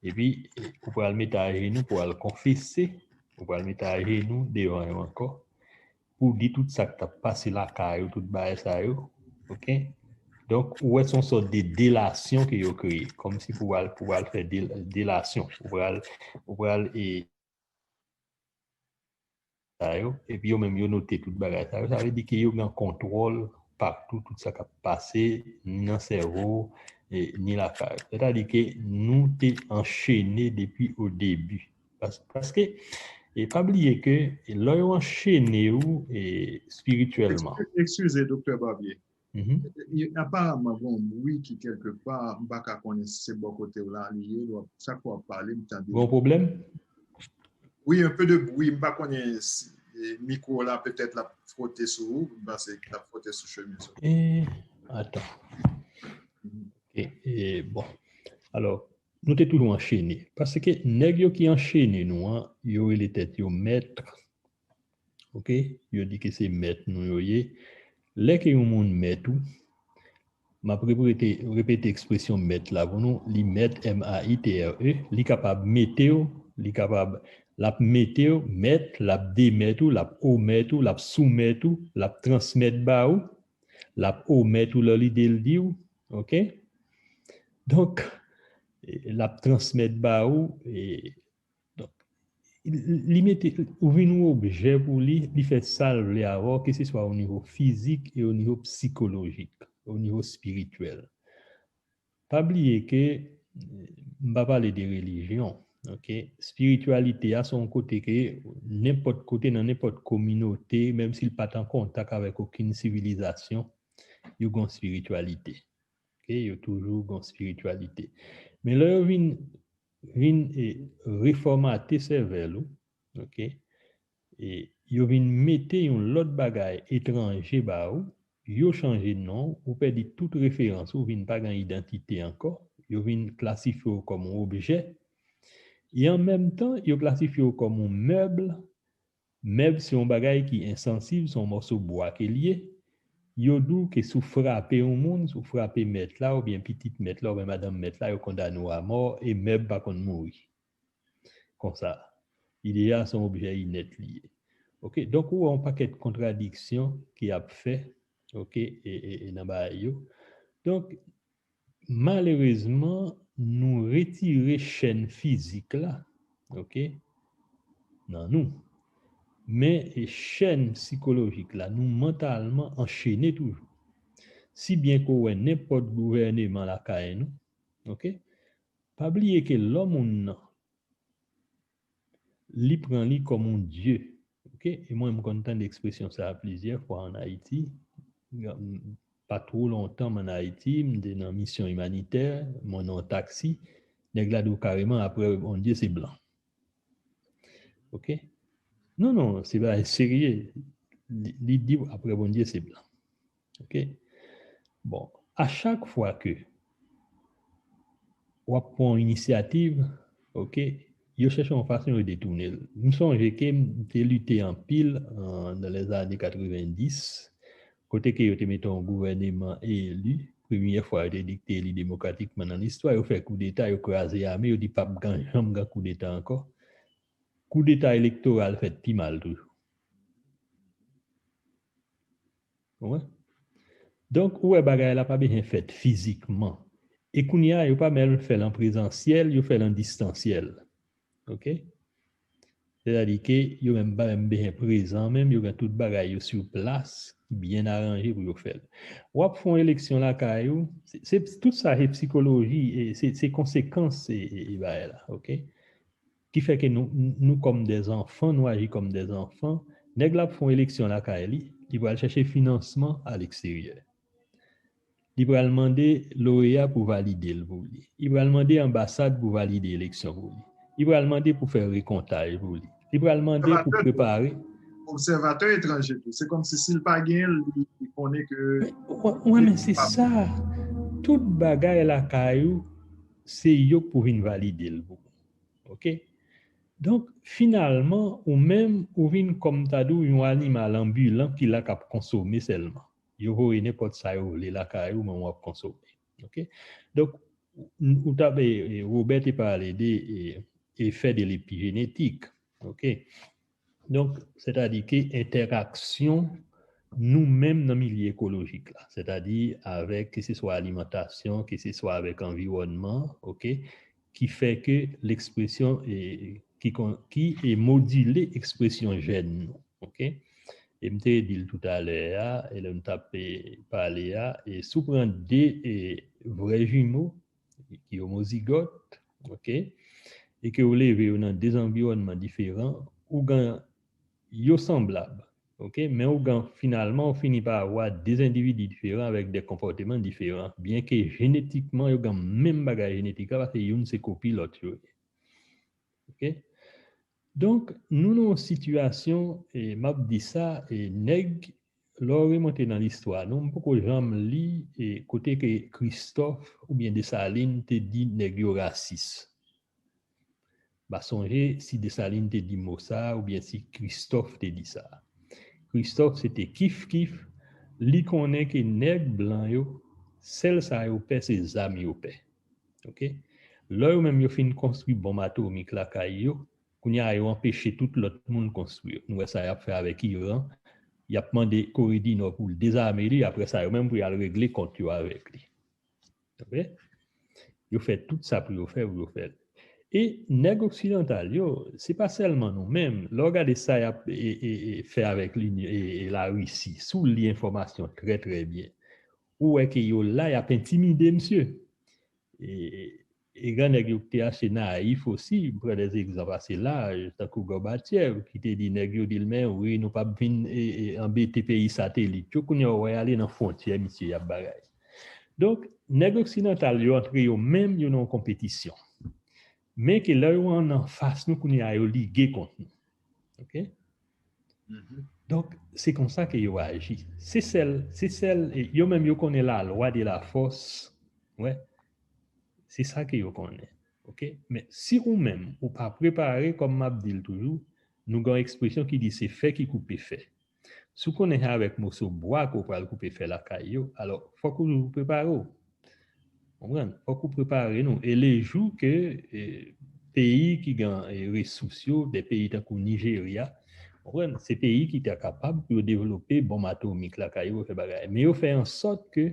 Epi, e, ou pral mete ajenou pou al konfese. Ou pral mete ajenou devan yo ankò. Pou di tout sa k t ap pase lakay ou, tout bagay sa yo. Ok? Donk, ou wè se yon sòt de delasyon ke yo kreye. Kòmsi pou al, pou al fè del, delasyon. Ou pral, ou pral, e, sa yo, epi yo menm yo note tout bagay sa yo, sa vle di ke yo gen kontwòl patou, tout sa k ap pase, ni nan sèvo, e, ni lakay. Sètadi ke nou te anchene depi o debi. Pas-, paske, e pa bliye ke lè yo anchene ou, e, espirityèlman. Eskize, Doktè Barbier. Mhm. E, aparaman, gon bri ki kèlkepa, m pa ka konnen si se bò kote w la li ye, w ap, chak fwa w ap pale, m tande. Gon pwoblèm? Wi, un peu de bruit, m pa konnen si, e, mikwo la petèt l ap fwote sou ou, m panse l ap fwote sou chemiz ou. E, atan. Mhm. Ok, e, bon. Alò, nou te toujou anchene. Paske nèg yo ki anchene nou an, yo rele tèt yo mèt. Ok? Yo di ke se mèt nou yo ye. Lè ke yon moun mèt ou, m ap repete, repete ekspresyon mèt la pou nou, li mèt, M A I T R E, li kapab mete w, li kapab, l ap mete w, mèt, l ap demèt ou, l ap omèt ou, l ap soumèt ou, l ap transmèt ba ou, l ap omèt ou lè lide l di w, ok? Donk, e, l ap transmèt ba ou, e, donk, li, li mete, ou vin yon objè pou li, li fè sa l vle avè w, keseswa o nivo fizik e o nivo sikolojik, o nivo espirityèl. Pa bliye ke, m pa pale de relijyon, ok? Espirityalite a se yon kote ke nenpòt kote, nan nenpòt kominote, menm si l pa t an kontak avèk okenn sivilizasyon, yo gen yon espirityalite. Ok? Yo toujou gen yon espirityalite. Men lè yo vin, vin, e, refòmate sèvèl ou, ok? E yo vin mete yon lòt bagay etranje ba ou, yo chanje non, ou pèdi tout referans, ou vin pa gen idantite ankò, yo vin klasifye w kòm yon objè. E an menm tan, yo klasifye w kòm yon mèb. Mèb se yon bagay ki ensansib, se yon mòso bwa ke l ye. Yo di w ke si w frape yon moun, si w frape mèt la, oubyen pitit mèt la, oubyen madanm mèt la, yo kondane w a mò, e mèb pa konn mouri. Konsa. Ide a se yon objè inèt li ye. Ok, donk ou wè yon pakèt kontradiksyon ki ap fè, ok, e, e, e nan bagay yo. Donk, malerezman, nou retire chèn fizik la, ok, nan nou. Men, e, chèn sikolojik la, nou mantalman anchene toujou. Si byen ke w wè nenpòt gouvèneman lakay nou, ok, pa bliye ke lè moun nan, li pran li kòm yon dye. Ok? E mwen, m konn tande ekspresyon sa a plizyè fwa ann Ayiti. Pa two lontan, m ann Ayiti, m te nan misyon imanitè, mwen nan yon taksi, nèg la di w kareman, apre Bondye, se blan. Ok? Non, non, se bagay serye. Li, li di w, apre Bondye, se blan. Ok? Bon, a chak fwa ke w ap pran yon inisyativ, ok, yo chèche yon fason yo detounen l. M sonje ke m te lite anpil, euh, dans les années quatre-vingt-dix, kote ke yo te mete yon gouvèneman eli, premye fwa yo te di k te eli demokratikman nan listwa, yo fè koudeta, yo kraze ame, yo di p ap gan, janm gen koudeta ankò. Koudeta elektoral fèt pi mal toujou. Ou wè? Donk, ou wè bagay la pa bezwen fèt fizikman. E kounye a, yo pa menm fè l an prezansyèl, yo fè l an distansyèl. Ok? Sètadi ke yo menm pa menm bezwen prezan menm, yo gen tout bagay yo sou plas, ki byen aranje pou yo fè l. W ap fè yon eleksyon lakay ou, se, se, tout sa se psikoloji, e se, se konsekans e, e, e bagay la, ok? Ki fè ke nou, nou kòm dè zanfan, nou aji kòm dè zanfan. Nèg la ap fè yon eleksyon lakay li, li pral chèche finansman aleksteryè. Li pral mande loya pou valide l pou li. Li pral mande anbasad pou valide eleksyon pou li. Li pral mande pou fè rekontaj pou li. Li pral mande pou prepare. Obsèvatè etranje tou. Se kòmsi si l pa genyen l, li, li konnen ke. Ou wè, men se sa. Tout bagay lakay ou, se yo k pou vin valide l pou ou. Ok? Donk, finalman, ou menm, ou vin kòm ta di w yon animal anbilan ki la k ap konsome sèlman. Yo voye nenpòt sa yo vle lakay ou, men w ap konsome. Ok? Donk, ou t ap, e, e, Robert te pale de, e, efè de lepijenetik. Ok? Donk, sètadi ke entèraksyon nou menm nan milye ekolojik la, sètadi avèk, keseswa alimantasyon, keseswa avèk anviwònman, ok, ki fè ke lekspresyon, e, ki kon, ki, e, modile ekspresyon jèn nou, ok? E m te di l toutalè a, e lè m t ap, e, pale a, e si w pran de, e, vrè jimo, ki omozigòt, ok, e ke w leve yo nan de zanviwònman diferan, ou gen yo sanblab, ok, men ou gen finalman, ou fini pa avwa de endividi diferan avèk de konpòteman diferan, byen ke jenetikman yo gen menm bagay jenetik la, paske youn se kopi lòt yo ye. Ok? Donk, nou nan yon sitiyasyon, e m ap di sa, e nèg, lè w remonte nan listwa nou, m poko janm li e kote ke Kristòf oubyen Desalin te di nèg yo rasis. M pa sonje si Desalin te di mo sa a oubyen si Kristòf te di sa a. Kristòf se te kif kif, li konnen ke nèg blan yo, sèl sa yo pè se zam yo pè. Ok? Lè yo menm yo fin konstwi bonm atomik lakay yo, kounye a yo anpeche tout lòt moun konstwi yo. Nou wè sa y ap fè avèk Iran, y ap mande Kore di Nò pou l dezame li, apre sa yo menm pou y al regle kont yo avèk li. Ok? Yo fè tout sa pou yo fè, pou yo fè l. E nèg oksidantal yo, se pa sèlman nou menm. Lè w gade sa y ap e, e, e, fè avèk Linyon, e, e Larisi, si w li enfòmasyon trè, trè byen, ou wè ke yo la, y ap entimide misye. E, e grannèg yo ki te achte nayif osi, m pran de egzanp ase laj, tankou Gòbatchèv, ki te di nèg yo di l, men wi, nou p ap vin e, e, anbete peyi satelit yo. Kounye a, w wè y ale nan fwontyè misye y ap bagay. Donk, nèg oksidantal yo antre yo menm, yo nan yon konpetisyon. Men ke lè yo an anfas nou, kounye a yo lige kont nou. Ok? Donk, se konsa ke yo aji. Se sèl, se sèl, e, yo menm yo konnen la loi de la force. Wè. Se sa ke yo konnen. Ok? Men si ou menm, ou pa prepare, kòm m ap di l toujou, nou gen yon ekspresyon ki di se fè ki koupe fè. Si w konnen se avèk moso bwa ke w pral koupe fè lakay yo, alò, fòk ou toujou prepare w. Konprann? Fòk ou prepare nou. E lejou ke e, peyi ki gen e, resous yo, de peyi tankou Nijerya, konprann? Se peyi ki ta kapab pou yo devlope bonm atomik lakay yo, fè bagay. Men yo fè ansòt ke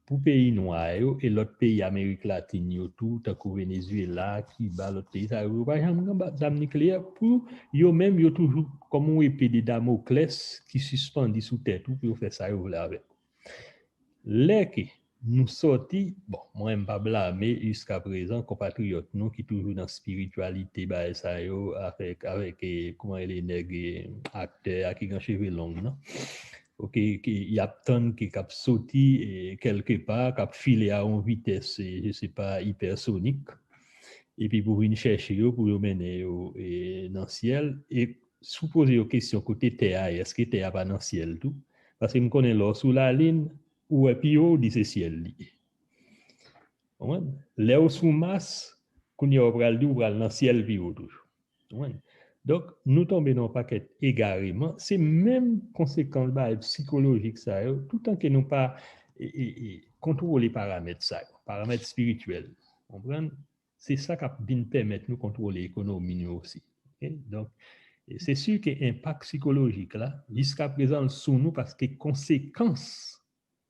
pou peyi nwa yo e lòt peyi Amerik Latin yo tou, tankou Venezuela, Kiba, lòt peyi sa yo, yo pa janm gen ba- zam nikleyè pou yo menm, yo toujou kòm yon epe de Damoclès ki sispandi sou tèt ou pou yo fè sa yo vle avèk ou. Lè ke nou sòti, bon, mwen m pa blame jiska prezan konpatriyòt nou ki toujou nan espirityalite bagay sa yo, avèk, avèk, e, kòman rele nèg, e, aktè a ki gen cheve long nan. Ok, ki, y ap tann ke k ap soti e, kèlke pa, k ap file a yon vitès, e, je sais pas, ipèsonik. Epi pou vin chèche yo, pou yo mennen yo e, nan syèl. E si w poze yo kesyon kote tè a ye, èske tè a pa nan syèl tou? Paske m konnen lè w sou lalin, ou wè pi wo, w di se syèl li ye. Konprann? Lè w sou Mas, kounye a w pral di w pral nan syèl pi wo toujou. Konprann? Donk, nou tonbe nan yon pakèt egareman. Se menm konsekans bagay sikolojik sa yo, toutan ke nou pa e, e, e, kontwole paramèt sa yo, paramèt espirityèl. Konprann? Se sa k ap vin pèmèt nou kontwole ekonomi nou osi. Ok? Donk, e se si ke enpak sikolojik la, jiska prezan, l sou nou paske konsekans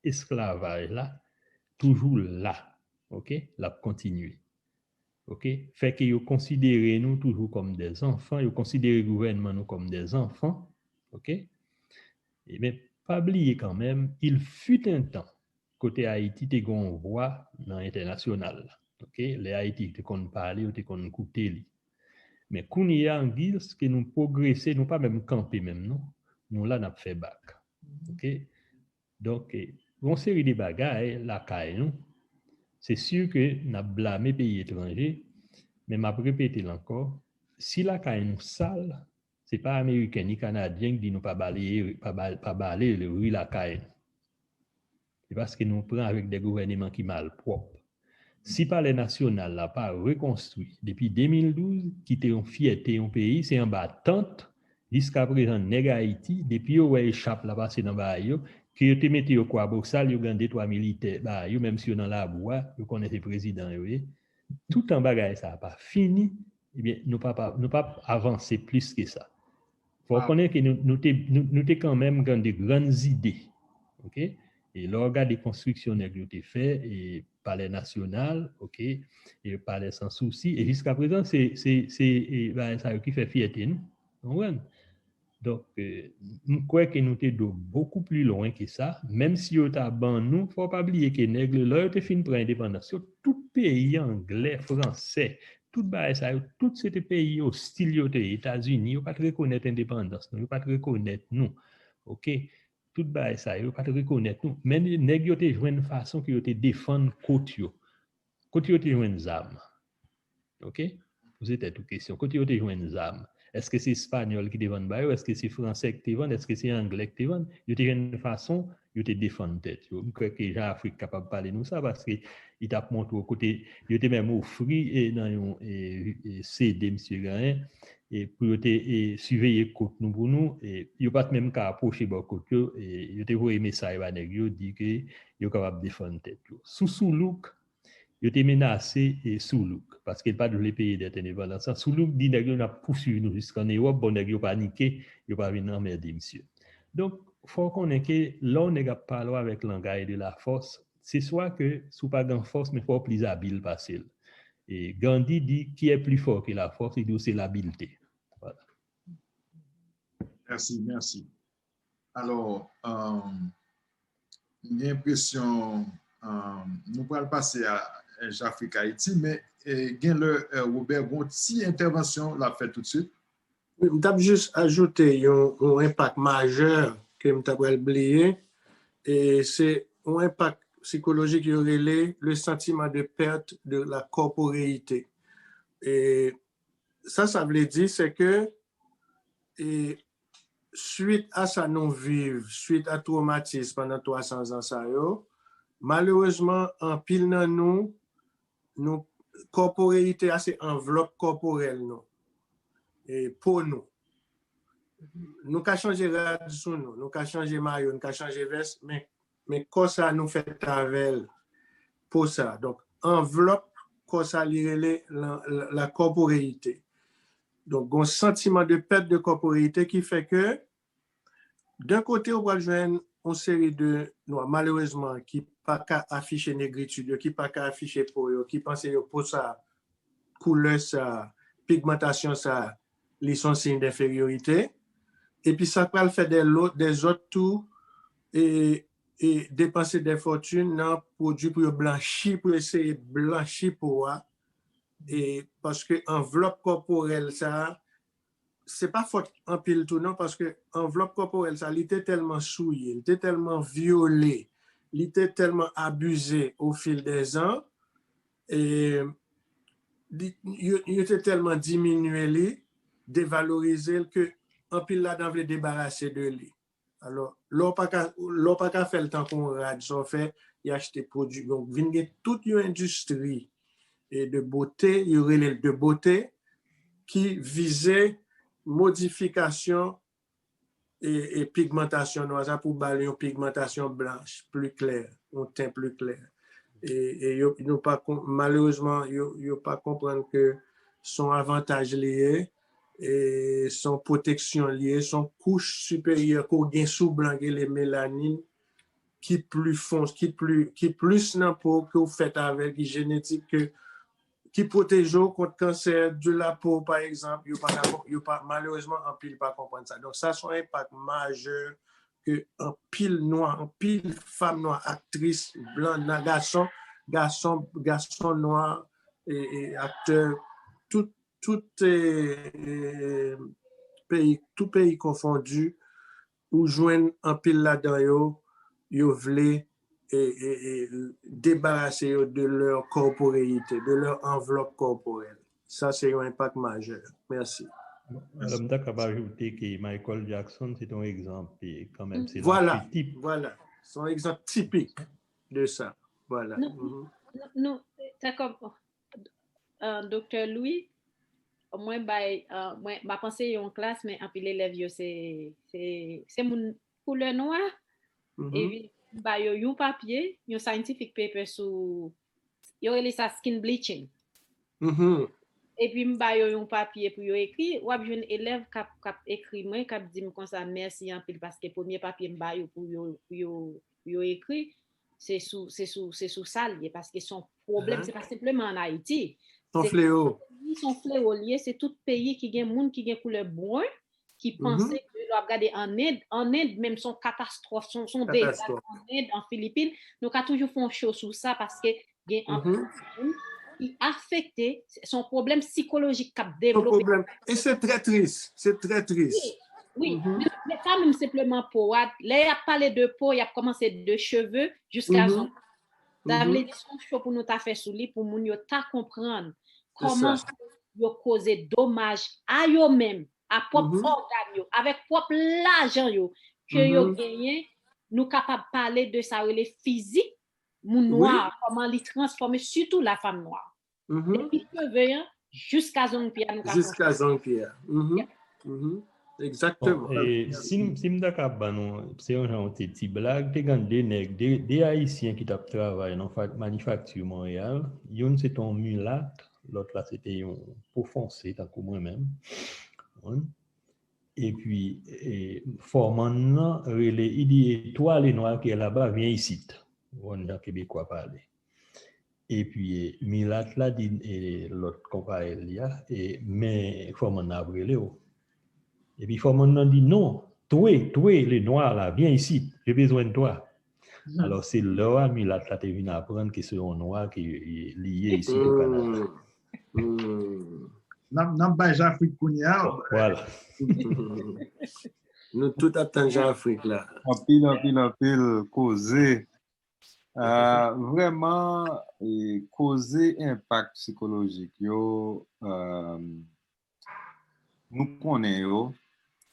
esklavaj la toujou la. Ok? L ap kontinye. Ok? Fè ke yo konsidere nou toujou kòm dè zanfan, yo konsidere gouvènman nou kòm dè zanfan. Ok? Ebyen, pa bliye kanmenm, il fut un temps, kote Ayiti te gen yon vwa nan entènasyonal la. Ok? Lè Ayiti te konn pale, yo te konn koute li. Men kounye a, angiz ke nou pwogrese, nou pa menm kanpe menm, non. Nou la, n ap fè bak. Ok? Donk, e, yon seri de bagay lakay nou, se si ke n ap blame peyi etranje, men m ap repete l ankò, si lakay nou sal, se pa Ameriken ni Kanadyen ki di nou pa baleye, pa ba- pa bale ri lakay nou. Se paske nou pran avèk de gouvèneman ki malpwòp. Si Palè Nasyonal la pa rekonstwi depi de mil douz, ki te yon fyète yon peyi, se anba tant, jiska prezan nèg Ayiti, depi yo wè echap la pase nan bagay yo, ke yo te mete yo Kwabosal, yo gen de twa militè ba yo, menm si yo nan labou a, yo konnen se prezidan yo ye. Toutan bagay sa a pa fini, ebyen, nou pa, pa, nou p ap avanse plis ke sa. Fò w konnen ke nou, nou te, nou, nou te kanmenm gen de grann zide. Ok? E lè w gade konstriksyon nèg yo te fè, e Palè Nasyonal, ok, e Palè Sans Soucis, e jiska prezan, se, se, se e, bagay sa yo ki fè fyète nou. Ou konprann? Donk, euh, m kwè ke nou te dwe bokou pli lwen ke sa. Menm si yo ta ban nou, fò w pa bliye ke nèg yo, lè yo te fin pran endepandans yo, tout peyi anglè, fransè, tout bagay sa yo, tout se te peyi ostil yo te ye. Etazini, yo pa t rekonèt endepandans nou, yo pa t rekonèt nou. Oke? Tout bagay sa yo, yo pa t rekonèt nou. Men nèg yo te jwenn fason ke yo te defann kot yo. Kot yo te jwenn zam? Oke? Poze tèt ou kesyon. Kot yo te jwenn zam? Èske se Espanyòl ki te vann ba yo? Èske se Fransè ki te vann? Èske se Anglè ki te vann? Yo te jwenn fason, yo te defann tèt yo. M kwè ke Jan Afrik kapab pale nou sa, paske li t ap montre w kote yo te menm ofri, e, nan yon, e, e, C D misye genyen, e, pou yo te, e, siveye kot nou pou nou, e, yo pa t menm ka apwoche bò kot yo, e, yo te voye mesaj ba nèg yo, di ke yo kapab defann tèt yo. Sou Soulouk, yo te menase, e, Soulouk, paske l pa t vle peye dèt endepandans lan. Soulouk di nèg yo, "N ap pouswiv nou jisk ann Ewòp." Bon, nèg yo panike, yo pa vin anmède misye. Donk, fò w konnen ke lè yon nèg ap pale w avèk langaj de la fòs, se swa ke si w pa gen fòs, men fò w plis abil pase l. E Gandhi di, "Qui est plus fort que la force?" Li di w, "C'est l'habileté." Voilà. Mèsi, mèsi. Alò, um, m gen enpresyon, um, nou pral pase a Jafrik Ayiti, men, e, gen lè, e, Robert gon ti entèvansyon l ap fè toutswit. M t ap jis ajoute yon, yon enpak majè ke m ta pral bliye, e se yon enpak sikolojik yo rele le sentiment de perte de la corporéité. E sa, sa vle di, se ke, e, swit a sa nou viv, swit a twomatis pandan twa san zan sa yo, malerezman, anpil nan nou, nou, kòporeyite a se anvlòp kòporèl nou, e, po nou. Nou ka chanje rad sou nou, nou ka chanje mayo, nou ka chanje vès, men, men kò sa nou fèt avè l, po sa. Donk, anvlòp kò sa li rele la, la, la corporéité. Donk, gon santiman de pèt de kòporeyite ki fè ke, d'un kote, ou pral jwenn yon seri de nwa, malerezman, ki pa ka afiche negritid yo, ki pa ka afiche po yo, ki panse yo po sa, koulè sa, pigmantasyon sa, li se yon siy denferyorite. Epi sa pral fè de lòt, de zòt tou, e, e depanse de fòtin nan pwodui pou yo blanchi, pou eseye blanchi po a. E paske anvlòp kòporèl sa, se pa fòt anpil tou non, paske anvlòp kòporèl sa, li te tèlman souye, li te tèlman vyole, li te tèlman abize au fil des ans, e, li, yo, yo te tèlman diminye li, devalorize l, ke anpil ladan vle debarase de li. Alò, lè w pa ka, lè w pa ka fè l tankou yon rad, sa w fè, y achte pwodui. Donk, vin gen tout yon endistri, e, de bote, yo rele l de bote, ki vize modifikasyon e, e pigmantasyon nwa sa pou ba l yon pigmantasyon blanch, pli klè, yon ten pli klè. E, e yo, nou pa kon-, malerezman, yo, yo pa konprann ke se yon avantaj li ye, e se yon pwoteksyon li ye, se yon kouch siperyè ke w gen sou blan ki rele melanin, ki pli fon, ki pli, ki plis nan po ke w fèt avè l, ki jenetik, ke, ki pwoteje w kont kansè de la po, pa egzanp. Yo pa ka, yo pa, malerezman, anpil pa konprann sa. Donk, sa se yon enpak majè ke anpil nwa, anpil fanm nwa, aktris, blan, nan gason, gason, gason nwa, e, e aktè, tout, tout, e, e, peyi, tout peyi konfondi, ou jwenn anpil ladan yo, yo vle, e, e, e, debarase yo de leur corporéité, de leur enveloppe corporelle. Sa se yon enpak majè. Mèsi. Alò, m ta kab ajoute ke Michael Jackson, se te yon egzanp, e kanmenm, se yon archetip. Vwala, se yon egzanp tipik de sa. Vwala. Nou, nou, nou, tankou, uh, Doktè Louis, mwen bay, uh, mwen, m ap anseye yon klas, men anpil elèv yo se, se, se moun koulè nwa. Epi m ba yo yon papye, yon scientific paper sou, yo rele sa skin bleaching. Epi m ba yo yon papye pou yo ekri, w ap jwenn elèv k ap, k ap ekri mwen, k ap di m konsa, "Mèsi anpil," paske premye papye m ba yo pou yo, pou yo, pou yo ekri, se sou, se sou, se sou sa l ye, paske se yon pwoblèm, se pa senpleman ann Ayiti. Se yon flewo. Se yon flewo l ye, se tout peyi ki gen moun ki gen koulè bren, ki panse ke w ap gade an End, an End menm se yon katastwòf, se yon, se yon dezas an End, an Filipin, nou ka toujou fè yon show sou sa paske gen anpil moun ki afekte, se yon pwoblèm sikolojik k ap devlope. E se trè tris, se trè tris. Wi, men pa menm senpleman po a. Lè y ap pale de po, y ap kòmanse de cheve jiska zong. Sa vle di se yon show pou nou ta fè sou li pou moun yo ta konprann kòman yo koze domaj a yo menm, a pwòp ògàn yo, avèk pwòp lajan yo ke yo genyen, nou kapab pale de sa rele fizik moun nwa, kòman li transfòme, sitou la fanm nwa. Depi cheve an jiska zong pye a nou ka. Jiska zong pye a. Egzakteman. Si m ta ka ban nou, se yon jan yon ti blag, te gen de nèg, de Ayisyen ki t ap travay nan manifakti Monreyal. Youn se te yon milat, lòt la se te yon po fonse tankou mwen menm. Epi fòmann nan rele, li di, et toi le noir qui est là-bas, viens ici. Ou konn jan Kebekwa pale. Epi milat la di lòt konpayèl li a, men fòmann nan ap rele w. Epi fòmann nan di, non, toi, toi le noir là, viens ici, j'ai besoin de toi. Alò se lè a milat la te vin aprann ke se yon nwa ke li ye isit o Kanada. N ap bay Jafrik kounye a. Voilà. Nou tout ap tann Jafrik la. Anpil, anpil, anpil koze. Vrèman, koze enpak sikolojik yo, nou konnen yo.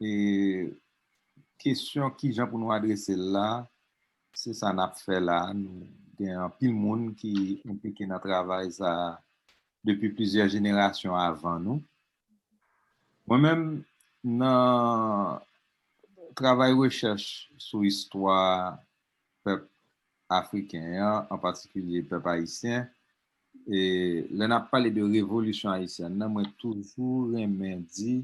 E kesyon kijan pou nou adrese l la, se sa n ap fè la. Nou gen anpil moun ki enplike nan travay sa a depi plizyè jenerasyon avan nou. Mwen menm, nan travay rechèch sou istwa pèp afriken an, an patikilye pèp ayisyen, e lè n ap pale de revolisyon ayisyèn nan, mwen toujou renmen di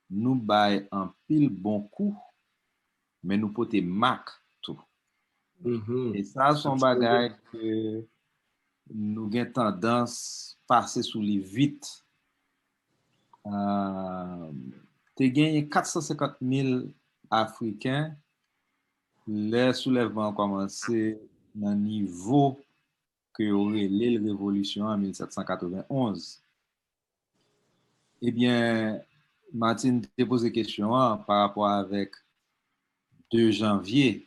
nou bay anpil bon kou, men nou pote mak tou. E sa se yon bagay ke nou gen tandans pase sou li vit. Te genyen kat san senkant mil Afriken lè soulèvman an kòmanse nan nivo ke yo rele l revolisyon an mil sèt san katreven onz. Ebyen, Martine te poze kesyon an pa rapò avèk de janvye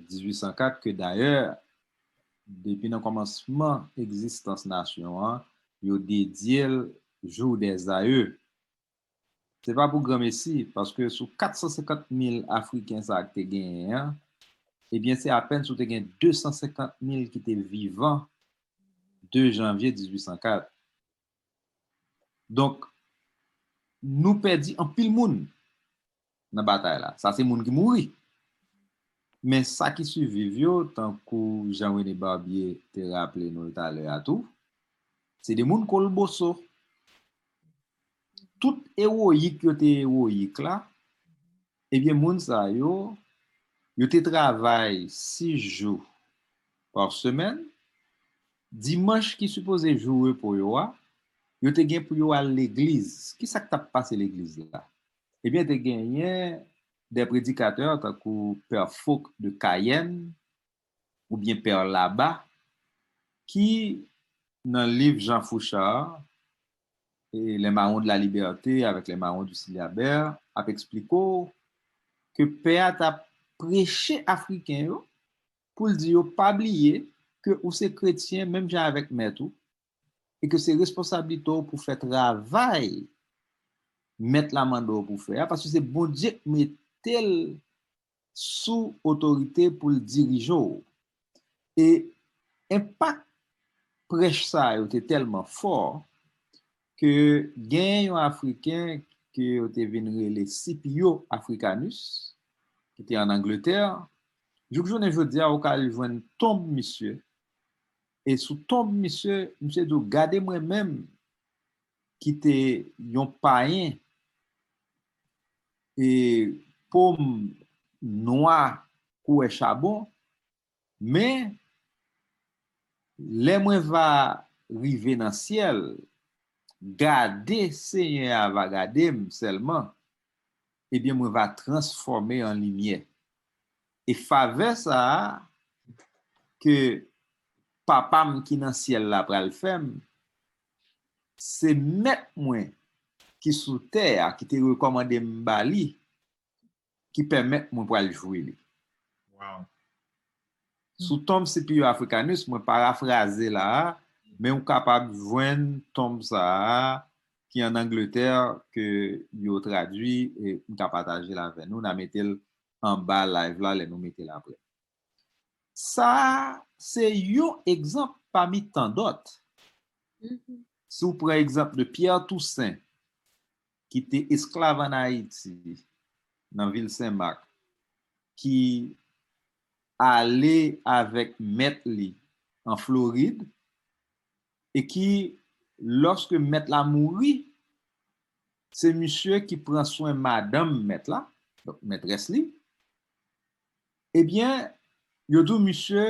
dizuit san kat, ke dayè, depi nan kòmansman egzistans nasyon an, yo dedye l Jour des Aïeux. Se pa pou granmesi, paske sou kat san senkant mil Afriken sa a ki te genyen an, ebyen, se apèn si w te gen de san senkant mil ki te vivan de janvye dizuit san kat. Donk, nou pèdi anpil moun nan batay la. Sa se moun ki mouri. Men sa ki siviv yo, tankou Jean René Barbier te raple nou l talè a tou, se de moun kolboso. Tout ewoyik yo te ewoyik la, ebyen, moun sa yo, yo te travay sis jou pa semèn. Dimanch ki sipoze jou repo yo a, yo te gen pou yo al legliz. Kisa k t ap pase legliz la? Ebyen, te genyen de predikatè tankou Pè Fouque de Cayenne oubyen Pè Labat ki nan liv Jean Fouchard, Les Marrons de la Liberté avec les Marrons du Syllabaire, ap eksplike w ke pè a t ap preche Afriken yo pou l di yo pa bliye ke ou se kretyen menm jan avèk mèt ou, e ke se responsablite w pou fè travay mèt la mande w pou fè a, paske se Bondye k mete l sou otorite pou l dirije w. E enpak prèch sa yo te tèlman fò ke gen yon Afriken ke yo te vin rele Scipio Africanus, ki te ann Angletè. Jouk jounen jodi a, ou ka al jwenn tonb misye. E sou tonb misye, misye di w, gade mwen menm ki te yon payen, e po m nwa koulè chabon, men lè mwen va rive nan syèl, gade Senyè a va gade m sèlman, ebyen, mwen va transfòme an limyè. E favè sa a ke Papa m ki nan syèl la pral fè m, se Mèt mwen ki sou tè a, ki te rekòmande m ba li, ki pèmèt mwen pral jwi li. Wow. Sou tonm Scipio Africanus, mwen parafraze la a, men ou kapab jwenn tonm sa a ki an Angletè ke yo tradui, e m ka pataje l avè nou, n a mete l anba live la lè nou mete l apre. Sa a se yon egzanp pami tan dòt. Si w pran egzanp de Pierre Toussaint, ki te esklav ann Ayiti, nan vil Senmak, ki ale avèk mèt li an Florid, e ki, lòske mèt la mouri, se misye ki pran swen madanm mèt la, donk mètrès li, ebyen, yo di w misye,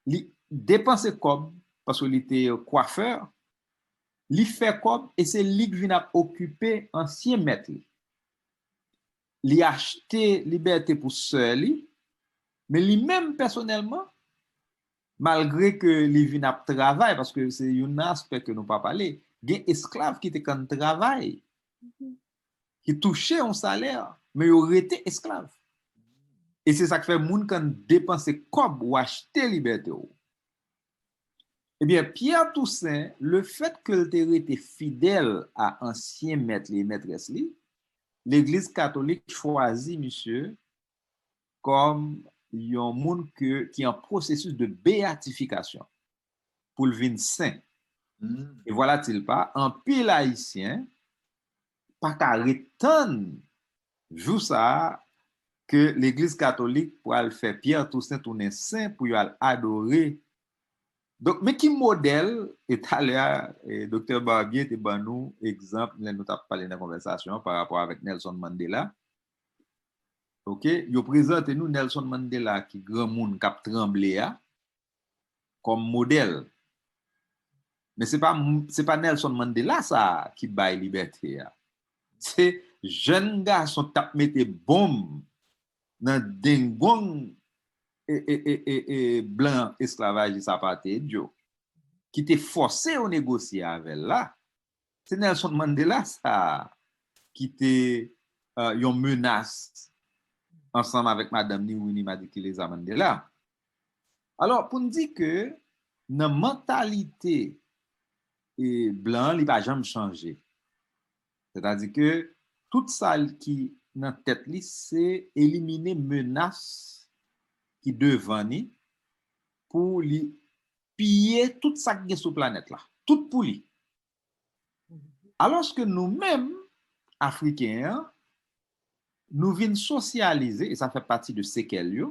li depanse kòb, paske li te kwafè, li fè kòb, e se li k vin ap okipe ansyen mèt li. Li achte libète pou sè li, men li menm pèsonèlman, malgre ke li vin ap travay, paske se youn nan aspè ke nou pa pale, gen esklav ki te konn travay, ki touche yon salè, men yo rete esklav. E se sa k fè moun konn depanse kòb ou achte libète w. Ebyen, Pierre Toussaint, le fait ke l te rete fidèl a ansyen mèt li e mètrès li, Legliz Katolik chwazi misye kòm yon moun ke, ki an pwosesis de beyatifikasyon pou l vin sen. E vwalatilpa, anpil Ayisyen pa ka ret tann jou sa a ke Legliz Katolik pral fè Pierre Toussaint tounen sen pou yo al adore. Donk, men ki modèl, e talè a, e Doktè Barbier te ban nou egzanp lè nou t ap pale nan konvèsasyon an pa rapò avèk Nelson Mandela. Oke, yo prezante nou Nelson Mandela ki granmoun k ap tranble a kòm modèl. Men se pa, se pa Nelson Mandela sa a ki bay libète a. Se jèn gason k t ap mete bonm nan dengong e, e, e, e, e blan esklavajis apartheid yo, ki te fòse yo negosye avè l la. Se Nelson Mandela sa a ki te, euh, yon menas ansanm avèk madanm ni Winnie Madikizela Mandela. Alò, pou n di ke nan mantalite e blan an, li pa janm chanje. Sètadi ke tout sa ki nan tèt li, se elimine menas ki devan ni pou li piye tout sa k gen sou planèt la. Tout pou li. Alòske nou menm, Afriken an, nou vin sosyalize, e sa fè pati de sekèl yo,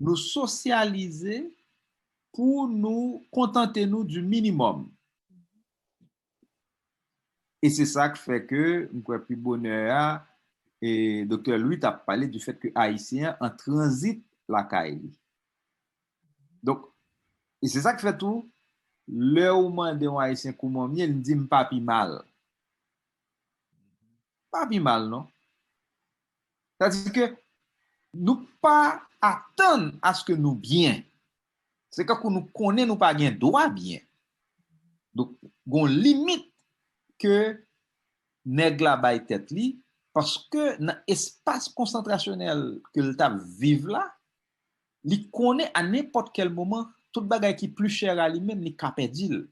nou sosyalize pou nou kontante nou du minimum. E se sa k fè ke m kwè pi bonè a, e Doktè Louis t ap pale du fait que Ayisyen an an tranzit lakay li. Donk, e se sa k fè tou, lè ou mande yon Ayisyen kouman w ye, li di m pa pi mal. Pa pi mal, non. Sètadi ke nou pa atann aske nou byen. Se kankou nou konnen nou pa gen dwa byen. Donk, gon limit ke nèg la bay tèt li, paske nan espas konsantrasyonèl ke l t ap viv la, li konnen a nenpòt kèl moman, tout bagay ki pli chè a li menm, li ka pèdi l.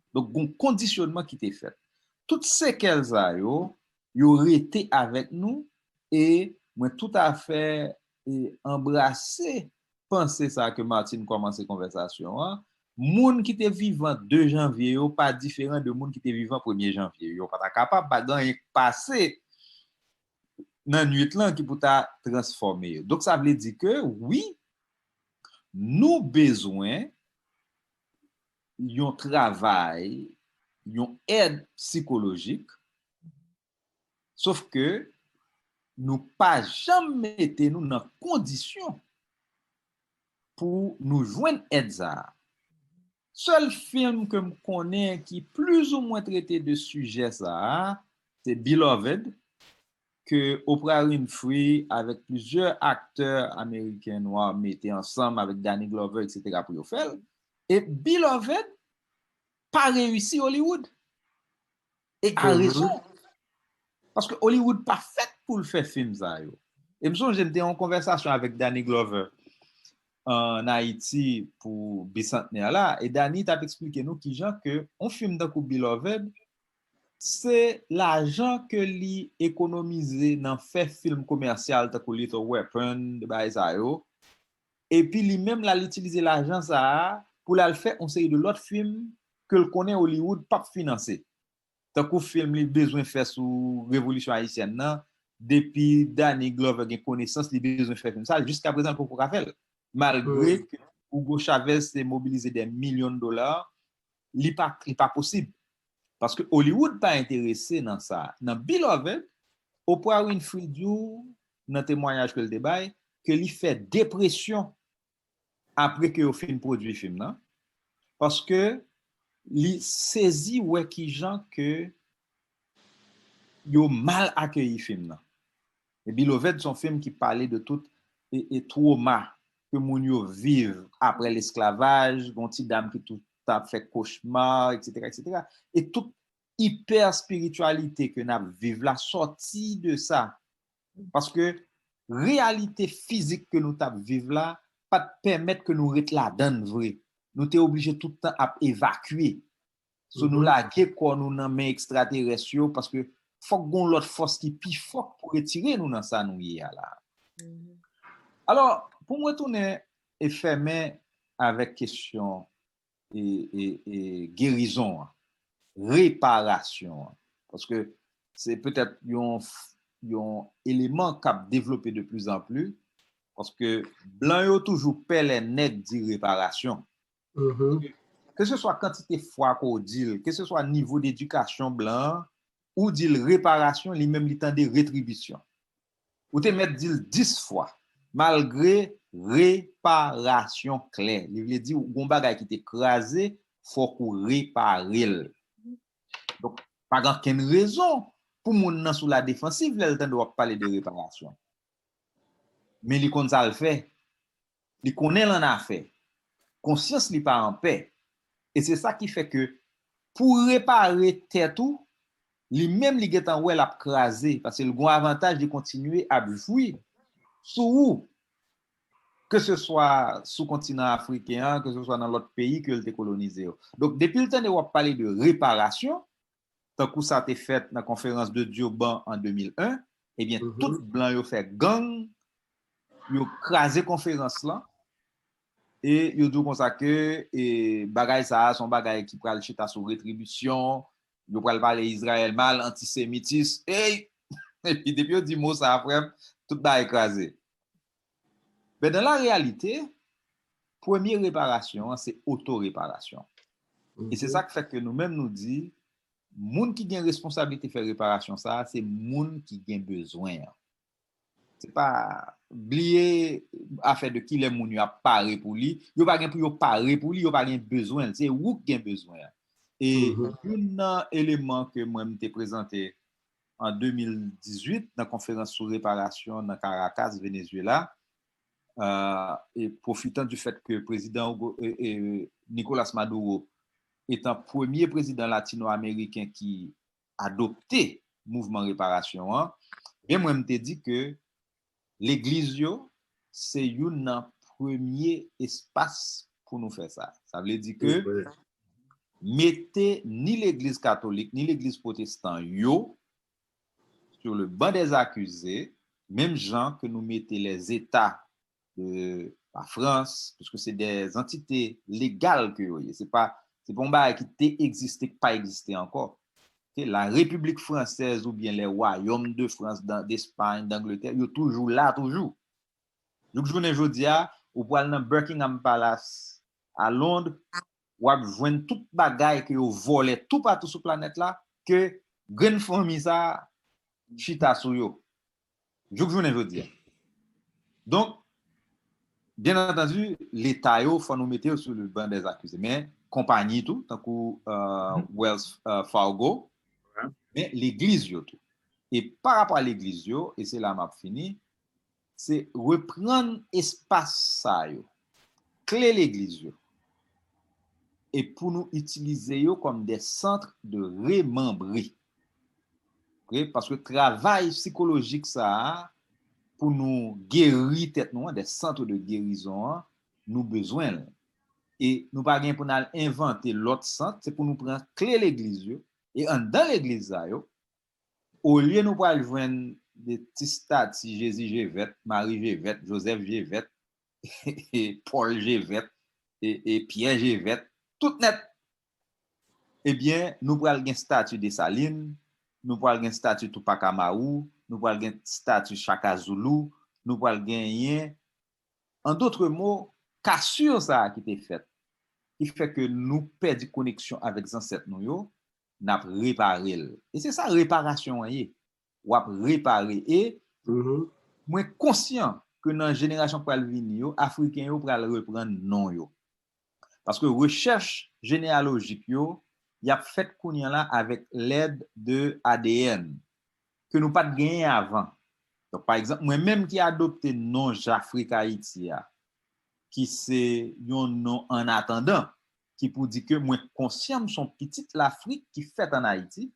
Donk, gon kondisyonman ki te fèt. Tout sekèl sa yo, yo rete avèk nou, e mwen toutafè e anbrase panse sa ke Martine kòmanse konvèsasyon an. Moun ki te vivan de janvye yo pa diferan de moun ki te vivan premye janvye yo. Yo pa ta kapab, pa gen anyen k pase nan nuit lan ki pou ta transfòme yo. Donk, sa vle di ke, wi, nou bezwen yon travay, yon èd sikolojik, sof ke nou pa janm mete nou nan kondisyon pou nou jwenn èd sa a. Sèl fim ke m konnen ki plizoumwen trete de sijè sa a, se Beloved, ke Oprah Winfrey avèk plizyè aktè ameriken nwa mete ansanm avèk Danny Glover, et cetera, pou yo fè l. E Beloved pa reyisi Hollywood. E a rezon. Paske Hollywood pa fèt pou l fè fim sa yo. E m sonje m te yon konvèsasyon avèk Danny Glover an Ayiti pou bisantnè la. E Danny t ap eksplike nou kijan ke yon fim tankou Beloved, se lajan ke li ekonomize nan fè fim komèsyal tankou Lethal Weapon, de bagay sa yo. Epi li menm l al itilize lajan sa a pou l al fè yon seri de lòt fim ke l konnen Hollywood p ap finanse. Tankou fim li bezwen fè sou revolisyon ayisyèn nan, depi Danny Glover gen konesans, li bezwen fè fim sa, jiska prezan l poko ka fè l. Malgre ke Hugo Chavez te mobilize dè milyon dola, li pa, li pa posib. Paske Hollywood pa enterese nan sa. Nan Beloved, Oprah Winfrey di w, nan temwayaj ke l te bay, ke li fè depresyon apre ke yo fin pwodui fim nan, paske li sezi wè kijan ke yo mal akeyi fim nan. E Beloved se yon fim ki pale de tout e, e twoma ke moun yo viv apre lesklavaj, gon ti dam ki tout ap fè kochma, et cetera, et cetera. E tout ipè espirityalite ke n ap viv la sòti de sa. Paske reyalite fizik ke nou t ap viv la pa t pèmèt ke nou ret ladan l vre. Nou te oblije tout tan ap evakye. So nou lage kò nou nan men ekstraterès yo, paske fòk gon lòt fòs ki pi fò pou retire nou nan sa nou ye a la. Alò, pou m retounen e fèmen avèk kesyon e, e, e gerizon an, reparasyon an. Paske se petèt yon, yon eleman k ap devlope de pli zan pli, paske blan yo toujou pè lè nèg di reparasyon. Ke se swa kantite fwa ke w di l, ke se swa nivo dedikasyon blan an, ou di l reparasyon, li menm li tande retribisyon. Ou te mèt di l dis fwa, malgre reparasyon klè. Li vle di, ou gon bagay ki te kraze, fòk ou repare l. Donk, pa gen okenn rezon pou moun nan sou ladefansiv lè l tande w ap pale de reparasyon. Men li konn sa l fè. Li konnen l annafè. Konsyans li pa anpè. E se sa ki fè ke pou repare tèt ou, li menm li gentan wè l ap kraze, paske l gon avantaj li kontinye ap jwi sou ou, ke se swa sou kontinan afriken an, ke se swa nan lòt peyi ke l te kolonize yo. Donk, depi l tande w ap pale de reparasyon, tankou sa te fèt nan konferans de Durban an de mil en, ebyen, tout blan yo fè gang, yo kraze konferans lan, e yo di w konsa ke e, bagay sa a se yon bagay ki pral chita sou retribisyon, yo pral pale Izrayèl mal, antisemitis, ey! Epi depi yo di mo sa a, frè m, tout bagay kraze. Men dans la réalité, premye reparasyon an, se otoreparasyon. E se sa k fè ke nou menm nou di, moun ki gen responsablite fè reparasyon sa a, se moun ki gen bezwen an. Se pa bliye afè de kilè moun yo ap pare pou li. Yo pa gen pou yo pare pou li, yo pa gen bezwen l. Se ou k gen bezwen an. E youn nan eleman ke mwen m te prezante an de mil dizuit nan konferans sou reparasyon nan Caracas, Venezuela, e pwofitan du fèt ke prezidan Nicolas Maduro etan premye prezidan latino-ameriken ki adopte mouvman reparasyon an, byen mwen m te di ke legliz yo se youn nan premye espas pou nou fè sa. Sa vle di ke mete ni legliz katolik ni legliz pwotestan yo sur le banc des accusés, menm jan ke nou mete lèzeta de Lafrans, piske se de antite legal ke yo ye. Se pa, se pa yon bagay ki te egziste, ki pa egziste ankò. Ok, la République française oubyen les royaumes de France, d'Espagne, d'Angleterre, yo toujou la toujou. Jouk jounen jodi a, ou pral nan Buckingham Palace a Lond, w ap jwenn tout bagay ke yo vòlè toupatou sou planèt la, ke grenn fanmi sa chita sou yo. Jouk jounen jodi a. Donk, byen antandi, leta yo, fò nou mete yo sou le ban dèz akize. Men, konpayi tou, tankou Wells Fargo, men legliz yo tou. E pa rapò a legliz yo, e se la m ap fini, se reprann espas sa yo, kle legliz yo, e pou nou itilize yo kòm de sant de remanbre. Ok? Paske travay sikolojik sa a, pou nou geri tèt nou an, de sant de gerizon an, nou bezwen l. E nou pa gen pou n al envante lòt sant, se pou nou pran kle legliz yo, e anndan legliz sa yo, olye nou pral jwenn de ti stati Jezi je vèt, Mari je vèt, Jozèf je vèt, Pòl je vèt, e, e Pyè je vèt, tout nèt, ebyen, nou pral gen stati Desalin, nou pral gen stati Tupac Amaru, nou pral gen stati Shaka Zulu, nou pral genyen, an dotre mo, kasur sa a ki te fèt, ki fè ke nou pèdi koneksyon avèk zansèt nou yo, n ap repare l. E se sa reparasyon an ye. W ap repare. E mwen konsyan ke nan jenerasyon k pral vini yo, Afriken yo pral reprann non yo. Paske rechèch jeneyalojik yo, y ap fèt kounye a la avèk lèd de A D N ke nou pa t genyen avan. Donk, pa egzanp, mwen menm ki adopte non Jafrik Ayiti a, ki se yon non an atandan, ki pou di ke mwen konsyan m se yon pitit Lafrik ki fèt ann Ayiti,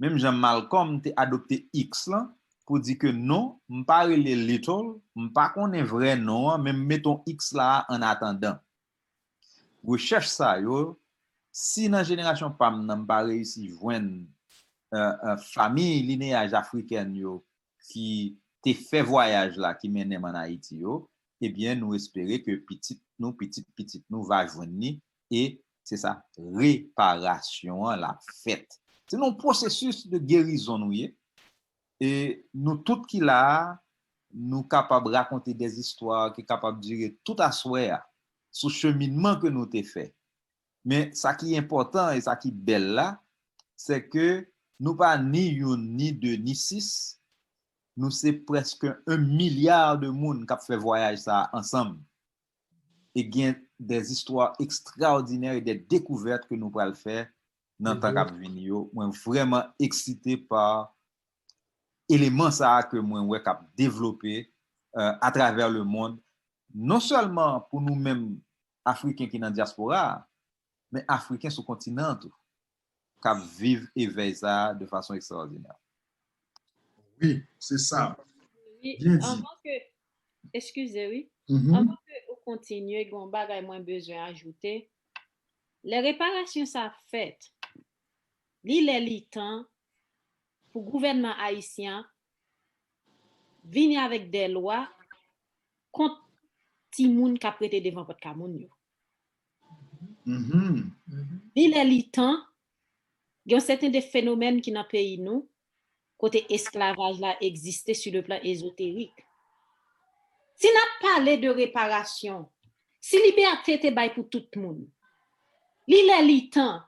menm jan Malcolm te adopte X lan pou di ke non, m pa rele Little, m pa konnen vrè non an, men m mete yon X la a an atandan. Rechèch sa yo, si nan jenerasyon pa m nan, m pa reyisi jwenn, euh, euh, famiy lineyaj afrikèn yo ki te fè vwayaj la, ki mennen m ann Ayiti yo, ebyen, nou espere ke pitit nou, pitit pitit nou va jwenn li, e se sa, reparasyon an l ap fèt. Se nan yon pwosesis de gerizon nou ye, e nou tout ki la a, nou kapab rakonte de zistwa ki kapab dire tout aswè a, sou cheminman ke nou te fè. Men sa ki enpòtan e sa ki bèl la, se ke nou pa ni youn, ni de, ni sis, nou se prèske un milya de moun k ap fè vwayaj sa a ansanm. E gen de zistwa ekstraòdinè e de dekouvèt ke nou pral fè nan tan k ap vini yo. Mwen vrèman eksite pa eleman sa a ke mwen wè k ap devlope, euh, atravè lemonn, non sèlman pou nou menm Afriken ki nan dyaspora a, men Afriken sou kontinan an tou, k ap viv evèy sa a de fason ekstraòdinè. Wi, se sa. Wi, anvan ke, eskize, wi. Anvan ke ou kontinye, gen yon bagay mwen bezwen ajoute. Lè reparasyon sa ap fèt, li lè li tan pou gouvènman ayisyen an vini avèk de lwa kont timoun k ap rete devan pòt kay moun yo. Li lè li tan, gen yon sèten de fenomèn ki nan peyi nou, kote esklavaj la egziste sur le plan ésoterique. Si n ap pale de reparasyon, si libète te bay pou tout moun, li lè li tan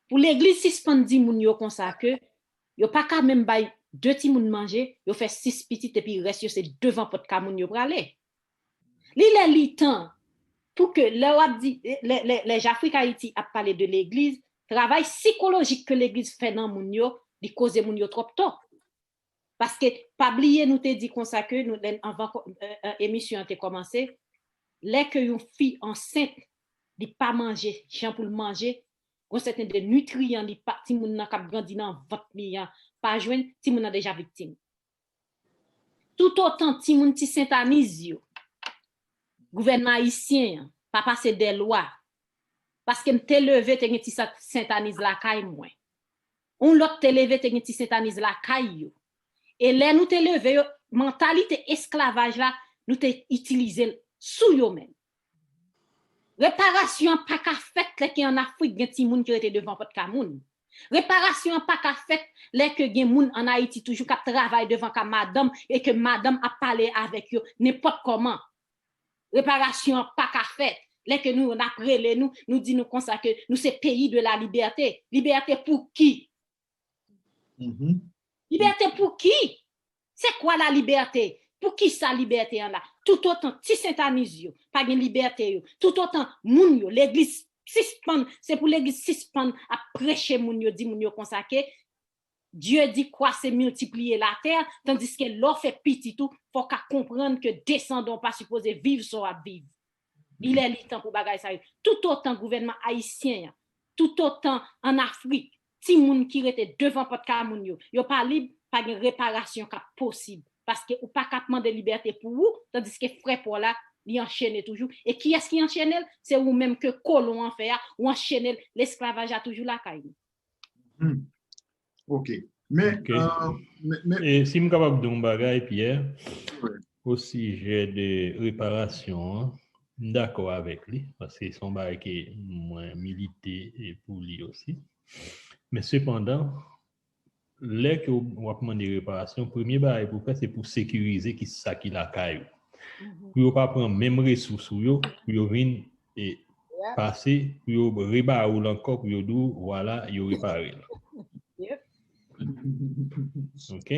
pou legliz sispann di moun yo konsa ke yo pa ka menm bay de timoun manje, yo fè sis pitit epi rès yo se devan pòt kay moun yo prale. Li lè li tan pou ke lè w ap di, lè, lè, lè Jafrik Ayiti ap pale de legliz, travay sikolojik ke legliz fè nan moun yo, li koze moun yo twòp tò. Paske pa bliye nou te di konsa ke nou, lè, anvan ko- euh, euh, emisyon an te kòmanse, lè ke yon fi ansent, li pa manje jan pou l manje, gon sèten de nitriyan li pa, timoun nan k ap grandi nan vant li an pa jwenn, timoun nan deja viktim. Toutotan timoun ti Sentaniz yo, gouvènman ayisyen an pa pase de lwa, paske m te leve te gen ti Sentaniz lakay mwen. Yon lòt te leve te gen ti Sentaniz lakay yo. E lè nou te leve yo, mantalite esklavaj la, nou te itilize l sou yo menm. Reparasyon an pa ka fèt lè ke ann Afrik gen timoun ki rete devan pòt kay moun. Reparasyon an pa ka fèt lè ke gen moun ann Ayiti toujou k ap travay devan kay madanm e ke madanm ap pale avèk yo nenpòt kòman. Reparasyon an pa ka fèt lè ke nou, n ap rele nou, nou di nou konsa ke nou se peyi de la libète. Libète pou ki? Libète pou ki? C'est quoi la liberté? Poukisa libète an la? Toutotan ti Sentaniz yo pa gen libète yo, toutotan moun yo, legliz sispann, se pou legliz sispann ap preche moun yo, di moun yo konsa ke Dye di kwase, miltipliye latè, tandiske lè w fè pitit ou, fò w ka konprann ke desandan w pa sipoze viv sa w ap viv. Li lè li tan pou bagay sa yo. Toutotan gouvènman ayisyen an, toutotan ann Afrik, timoun ki rete devan pòt kay moun yo, yo pa lib, pa gen reparasyon k ap posib. Paske ou pa ka ap mande libète pou ou, tandiske frè pa w la, li anchene toujou. E kiyès ki anchene l? Se ou menm ke kolon an fè a, ou anchene l, lesklavaj la toujou lakay li. Hmm. Ok. Men, Ok. E si m kapab di yon bagay, Pierre, osijè de reparasyon an, m dakò avèk li, paske se yon bagay ke mwen milite pou li osi. Men sepandan, lè ke w ap mande reparasyon, premye bagay pou w fè, se pou w sekirize ki sa ki lakay ou. Pou yo pa pran menm resous ou yo, pou yo vin e pase, pou yo reba ou l ankò, pou yo di w, vwala, yo repare l. Ok?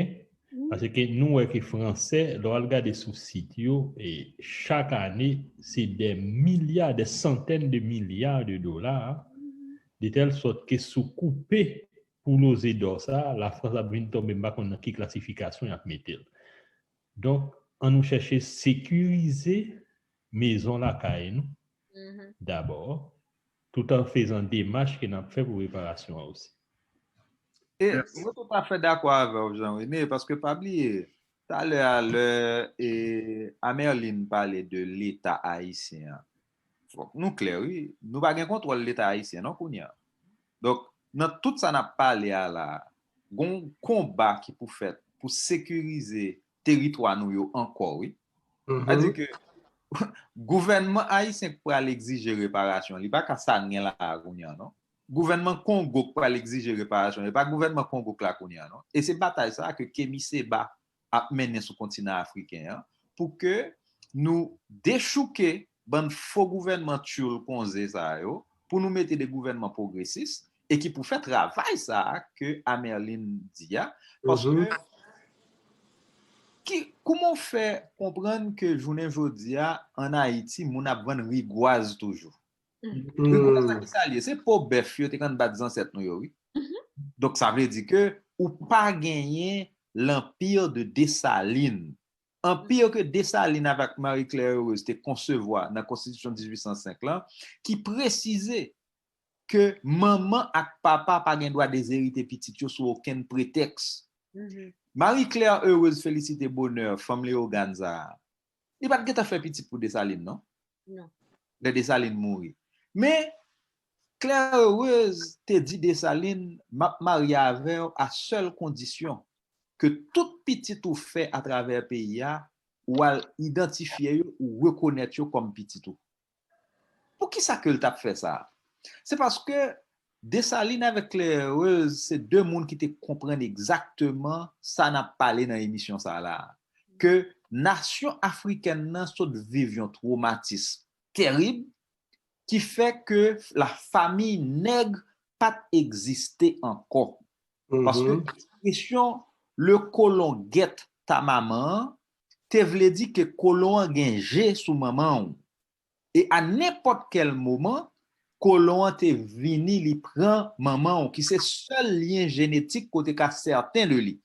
Paske nou wè ke Fransè, lè w al gade sou sit yo, e chak ane, se dè milya, dè santèn de milya de dola, de tèl sòt ke si w koupe pou loze dò sa, Lafrans ap vin tonbe, m pa konn nan ki klasifikasyon y ap mete l. Donk, an nou chèche sekirize mezon lakay nou dabò, tout an fezan demach ke n ap fè pou reparasyon an osi. E mwen toutafè dakò avè w, Jean René, paske pa bliye, talè a lè e Amerlin pale de Leta ayisyen an, fòk nou klè, wi, nou pa gen kontwòl Leta ayisyen non kounye a. Donk, nan tout sa n ap pale a la, gon konba ki pou fèt pou sekirize teritwa nou yo ankò, wi. Sa di ke gouvènman ayisyen k pral egzije reparasyon, li pa ka sa n gen la a kounye a non. Gouvènman Kongo k pral egzije reparasyon, e pa gouvènman Kongo k la kounye a non. E se batay sa a ke Kemi Seba ap mennen sou kontinan afriken an, pou ke nou dechouke bann fo gouvènman tchoul konze sa yo, pou nou mete de gouvènman pwogresis, e ki pou fè travay sa a ke Amerlin di a, paske ki, kouman w fè konprann ke jounen jodi a, ann Ayiti, moun ap vann rigwaz toujou? Rigwaz la ki sa l ye? Se po bèf yo te konn bat zansèt nou yo, wi. Donk, sa vle di ke ou pa genyen l'Empire de Dessalines. Anpir ke Desalin avèk Marie Claire Heureuse te konsevwa nan Konstitisyon dizuit san senk lan, ki presize ke manman ak papa pa gen dwa dezerite pitit yo sou okenn pretèks. Marie Claire Heureuse Félicité Bonheur, fanm Leyogàn sa a, li pa t gentan fè pitit pou Desalin non. Lè Desalin mouri. Men, Claire Heureuse te di Desalin, m ap marye avè w a sèl kondisyon ke tout pitit ou fè atravè peyi a, ou al idantifye yo, ou rekonèt yo kòm pitit ou. Poukisa ke l t ap fè sa a? Se paske Desalin avèk Claire Heureuse se de moun ki te konprann egzakteman sa n ap pale nan emisyon sa a la a, ke nasyon afrikèn nan sot viv yon twomatis terib ki fè ke lafanmi nèg pa t egziste ankò. Paske ekspresyon le colon guette ta maman an te vle di ke kolon an gen je sou manman w. E a nenpòt kèl moman, kolon an te vini li pran manman w, ki se sèl lyen jenetik ke w te ka sèten de li.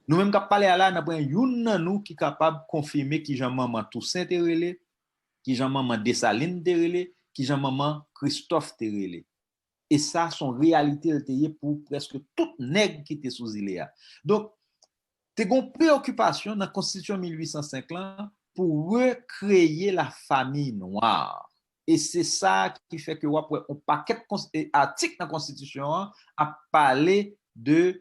Nou menm k ap pale a la, n ap pran youn nan nou ki kapab konfime kijan manman Tousen te rele, kijan manman Desalin te rele, kijan manman Kristòf te rele. E sa se yon reyalite l te ye pou prèske tout nèg ki te sou zile a. Donk, te gen yon preyokipasyon nan Konstitisyon mil uit san senk lan pou rekreye lafanmi nwa. E se sa ki fè ke w ap wè yon pakèt atik nan Konstitisyon an ap pale de,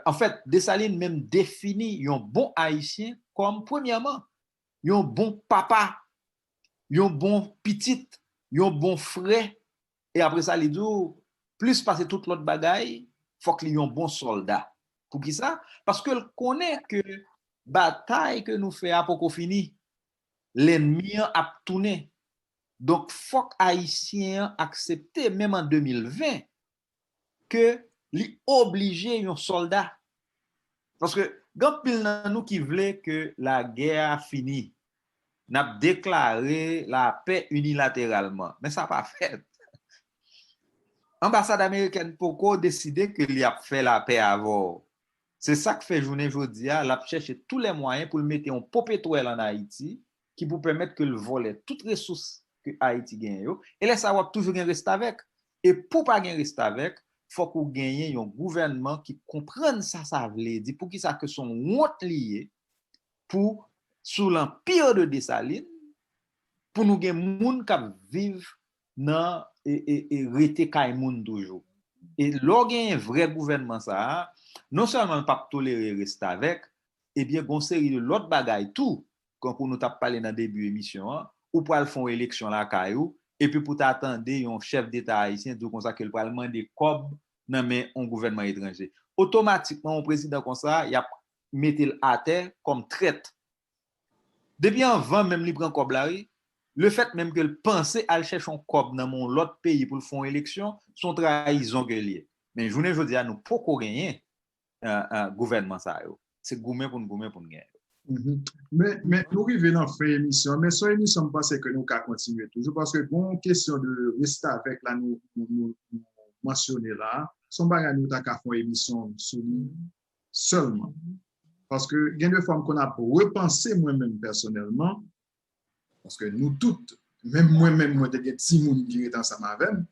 anfèt, Desalin menm defini yon bon Ayisyen kòm, premyèman, yon bon papa, yon bon pitit, yon bon frè, e apre sa, li di w, plis pase tout lòt bagay, fòk li yon bon sòlda. Poukisa? Paske l konnen ke batay ke nou fè a poko fini. Lènmi an ap tounen. Donk, fòk Ayisyen an aksepte, menm an de mil ven, ke li oblije yon sòlda. Paske gen anpil nan nou ki vle ke lagè a fini. N ap deklare lapè inilateralman. Men sa pa fèt. Anbasad amerikèn poko deside ke li ap fè lapè avè w. Se sa k fè jounen jodi a, l ap chèche tou lè mwayen pou l mete yon ponpetwèl ann Ayiti ki pou pèmèt ke l vòlè tout resous ke Ayiti genyen yo. E lè sa a, w ap toujou gen restavèk. E pou pa gen restavèk, fòk ou genyen yon gouvènman ki konprann sa sa vle di, poukisa ke se yon wont li ye pou, sou l'Empire de Dessalines, pou nou gen moun k ap viv nan e, e, e rete kay moun toujou. E lè w genyen vrè gouvènman sa a, non sèlman l p ap tolere restavèk, ebyen, gon seri de lòt bagay tou, kankou nou t ap pale nan debi emisyon an, ou pral fè yon eleksyon lakay ou, epi pou ta tande yon chèf deta ayisyen di w konsa ke l pral mande kòb nan men yon gouvènman etranje. Otomatikman, yon prezidan konsa, y ap mete l atè kòm trèt. Depi anvan menm li pran kòb la, wi, lefèt menm ke l panse al chèche yon kòb nan men yon lòt peyi pou l fè yon eleksyon, se yon trayizon ke l ye. Men jounen jodi a, nou poko genyen, eh, eh, gouvènman sa yo. Se goumen pou n goumen pou n genyen yo. Mhm. Men, men nou rive nan fen emisyon, men se yon emisyon m panse ke nou ka kontinye toujou, paske bon kesyon de restavèk la nou, nou, nou, nou mansyone la, se yon bagay nou ta ka fè yon emisyon sou li sèlman. Paske gen de fwa m konn ap repanse mwen menm pèsonèlman, paske nou tout, menm mwen menm, mwen te gen timoun ki rete ansanm avè m.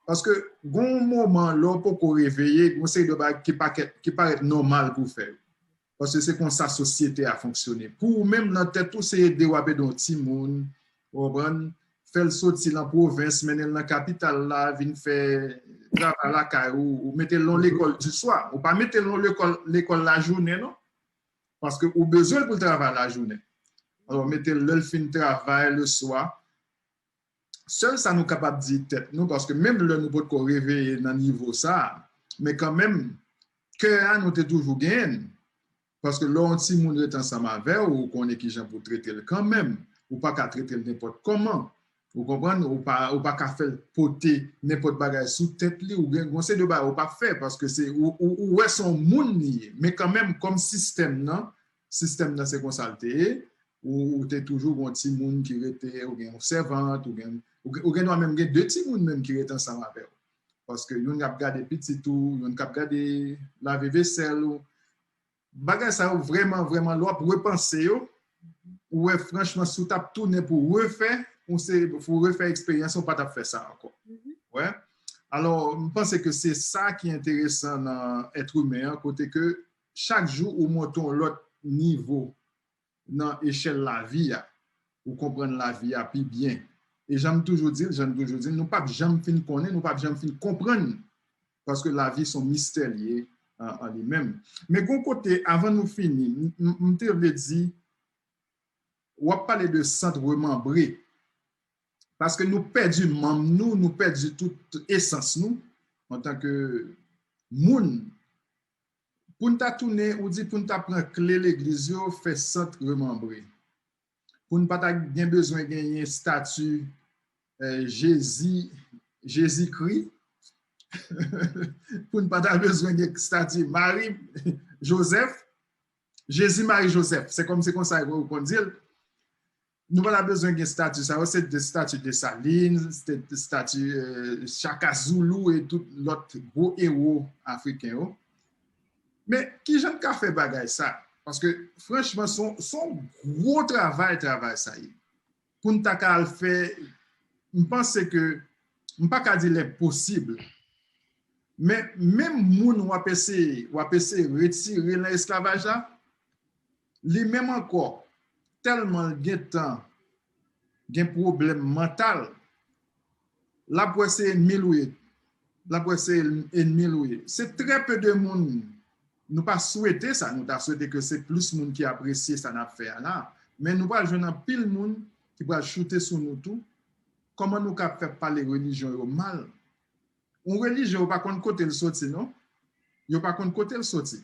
Paske gon moman lè w poko reveye, gon seri de bagay ki pa, ki parèt nòmal pou w fè yo. Paske se konsa sosyete a fonksyone. Pou ou menm nan tèt ou, se ede w ap ede yon timoun, ou konprann, fè l soti nan pwovens, mennen l nan kapital la, vin fè travay lakay ou, ou mete l nan lekòl di swa. Ou pa mete l nan lekòl, lekòl lajounen, non. Paske ou bezwen l pou l travay lajounen. Alò, mete l lè l fin travay, le swa. Sèl sa nou kapab di tèt nou, paske menm lè nou potko reveye nan nivo sa, men kanmenm, kè a nou te toujou genyen l. Paske lè yon timoun ret ansanm avè w, ou konnen kijan pou w trete l kanmenm. Ou pa ka trete l nenpòt kòman. Ou konprann? Ou pa, ou pa ka fè l pote nenpòt bagay sou tèt li. Ou gen, gon seri de bagay ou p ap fè, paske se, ou, ou, ou wè se yon moun li ye. Men kanmenm, kòm sistèm nan, sistèm nan se konsa l te ye, ou, ou te toujou gon timoun ki rete, ou gen yon sèvant, ou gen, ou gen, ou gen dwa menm gen de timoun menm ki rete ansanm avè w. Paske youn ap gade pitit ou, youn k ap gade lave vesèl ou. Bagay sa yo vrèman, vrèman, lè w ap repanse yo, ou wè franchman, si w t ap tounen pou refè, ou se, pou refè eksperyans, ou pa t ap fè sa ankò. Wè. Alò, m panse ke se sa ki enteresan nan èt imen an, kote ke chak jou ou monte yon lòt nivo nan echèl lavi a, ou konprann lavi a pi byen. E jan m toujou di l, jan m toujou di l, nou p ap janm fin konnen, nou p ap janm fin konprann, paske lavi se yon mistè li ye an, an li menm. Men gon kote, avan nou fini, m, m, m te vle di, w ap pale de sant remanbre, paske nou pèdi manm nou, nou pèdi tout esans nou, antanke moun. Pou n ta tounen, ou di pou n ta pran kle legliz yo, fè sant remanbre. Pou n pa ta gen bezwen genyen estati, eh, Jezi, Jezikri. Pou n pa ta bezwen gen estati Mari, Jozèf. Jezi, Mari, Jozèf. Se kòm se konsa yo konn di l. Nou pa ta bezwen gen estati sa yo, se de estati Desalin, se de estati, eh, Shaka Zulu e tout lòt gwo ewo afriken yo. Men, kijan n ka fè bagay sa? Paske, franchman, se yon, se yon gwo travay, travay sa ye. Pou n ta ka al fè, m panse ke, m pa ka di lenposib. Men, menm moun w ap eseye, w ap eseye retire nan esklavaj la, li menm ankò, tèlman l gentan gen pwoblèm mantal, l ap wè se ènmi l ou ye. L ap wè se ènmi l ou ye. Se trè pe de moun, nou pa swete sa, nou ta swete ke se plis moun ki apresye sa n ap fè a la. Men nou pral jwenn anpil moun ki pral choute sou nou tou. Kòman nou ka fè pale relijyon yo mal? Yon relijyon, yo pa konn kote l soti, non. Yo pa konn kote l soti.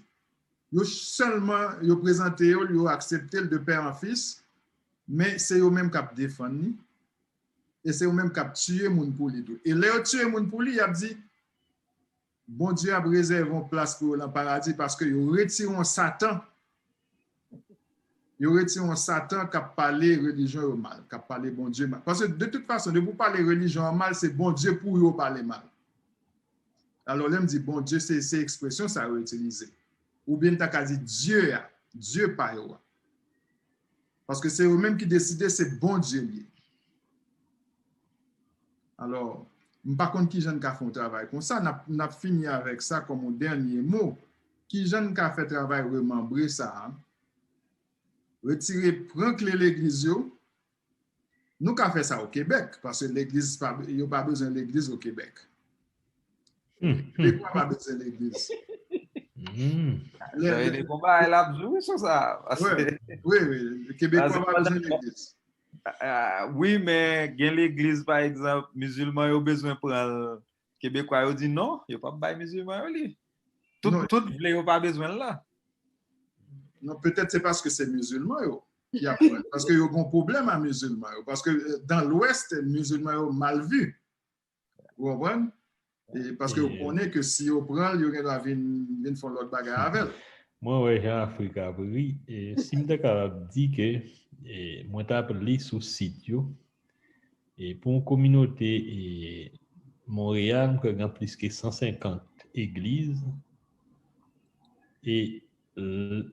Yo sèlman, yo prezante yo, yo aksepte l de pè an fis, men se yo menm k ap defann li, e se yo menm k ap tiye moun pou li tou. E lè yo tiye moun pou li, y ap di, Bondye ap rezève yon plas pou yo nan paradi, paske yo retire yon Satan. Yo retire yon Satan k ap pale relijyon yo mal, k ap pale Bondye mal. Paske de tout fason, depi w pale relijyon an mal, se Bondye pou yo pale mal. Alò, lè m di Bondye, se, se ekspresyon sa yo itilize. Oubyen m ta ka di Dye a, Dye pa yo a. Paske se yo menm ki deside se Bondye l ye. Alò, m pa konn kijan n ka fè yon travay konsa. N ap, n ap fini avèk sa kòm yon dènye mo. Kijan n ka fè travay remanbre sa a? Retire, pran kle legliz yo. Nou ka fè sa o Kebèk, paske legliz pa, yo pa bezwen legliz o Kebèk. Kebekwa pa bezwen legliz. Lè, lè, Sa e de konba l ap jwe sou sa. Wi, wi, wi. Kebekwa pa bezwen legliz. Ah, wi, men gen legliz, pa egzanp, mizilman yo bezwen pran l. Kebekwa yo di non, yo p ap bay mizilman yo li. Tout, Non. Tout vle yo pa bezwen l la. Non, petèt se paske se mizilman yo ki ap pran. Paske yo gen pwoblèm a mizilman yo. Paske euh, dan lwès, mizilman yo mal vi. Ou konprann? E paske yo E- konnen ke si yo pran l, yo gen dwa vin, vin fè yon lòt bagay avè l. Mwen wè jan Afrik ap ri. E si m te kapab di ke e, mwen t ap li sou sit yo, e pou yon kominote e, Monreyal, m kwè gen plis ke san senkant egliz. E l-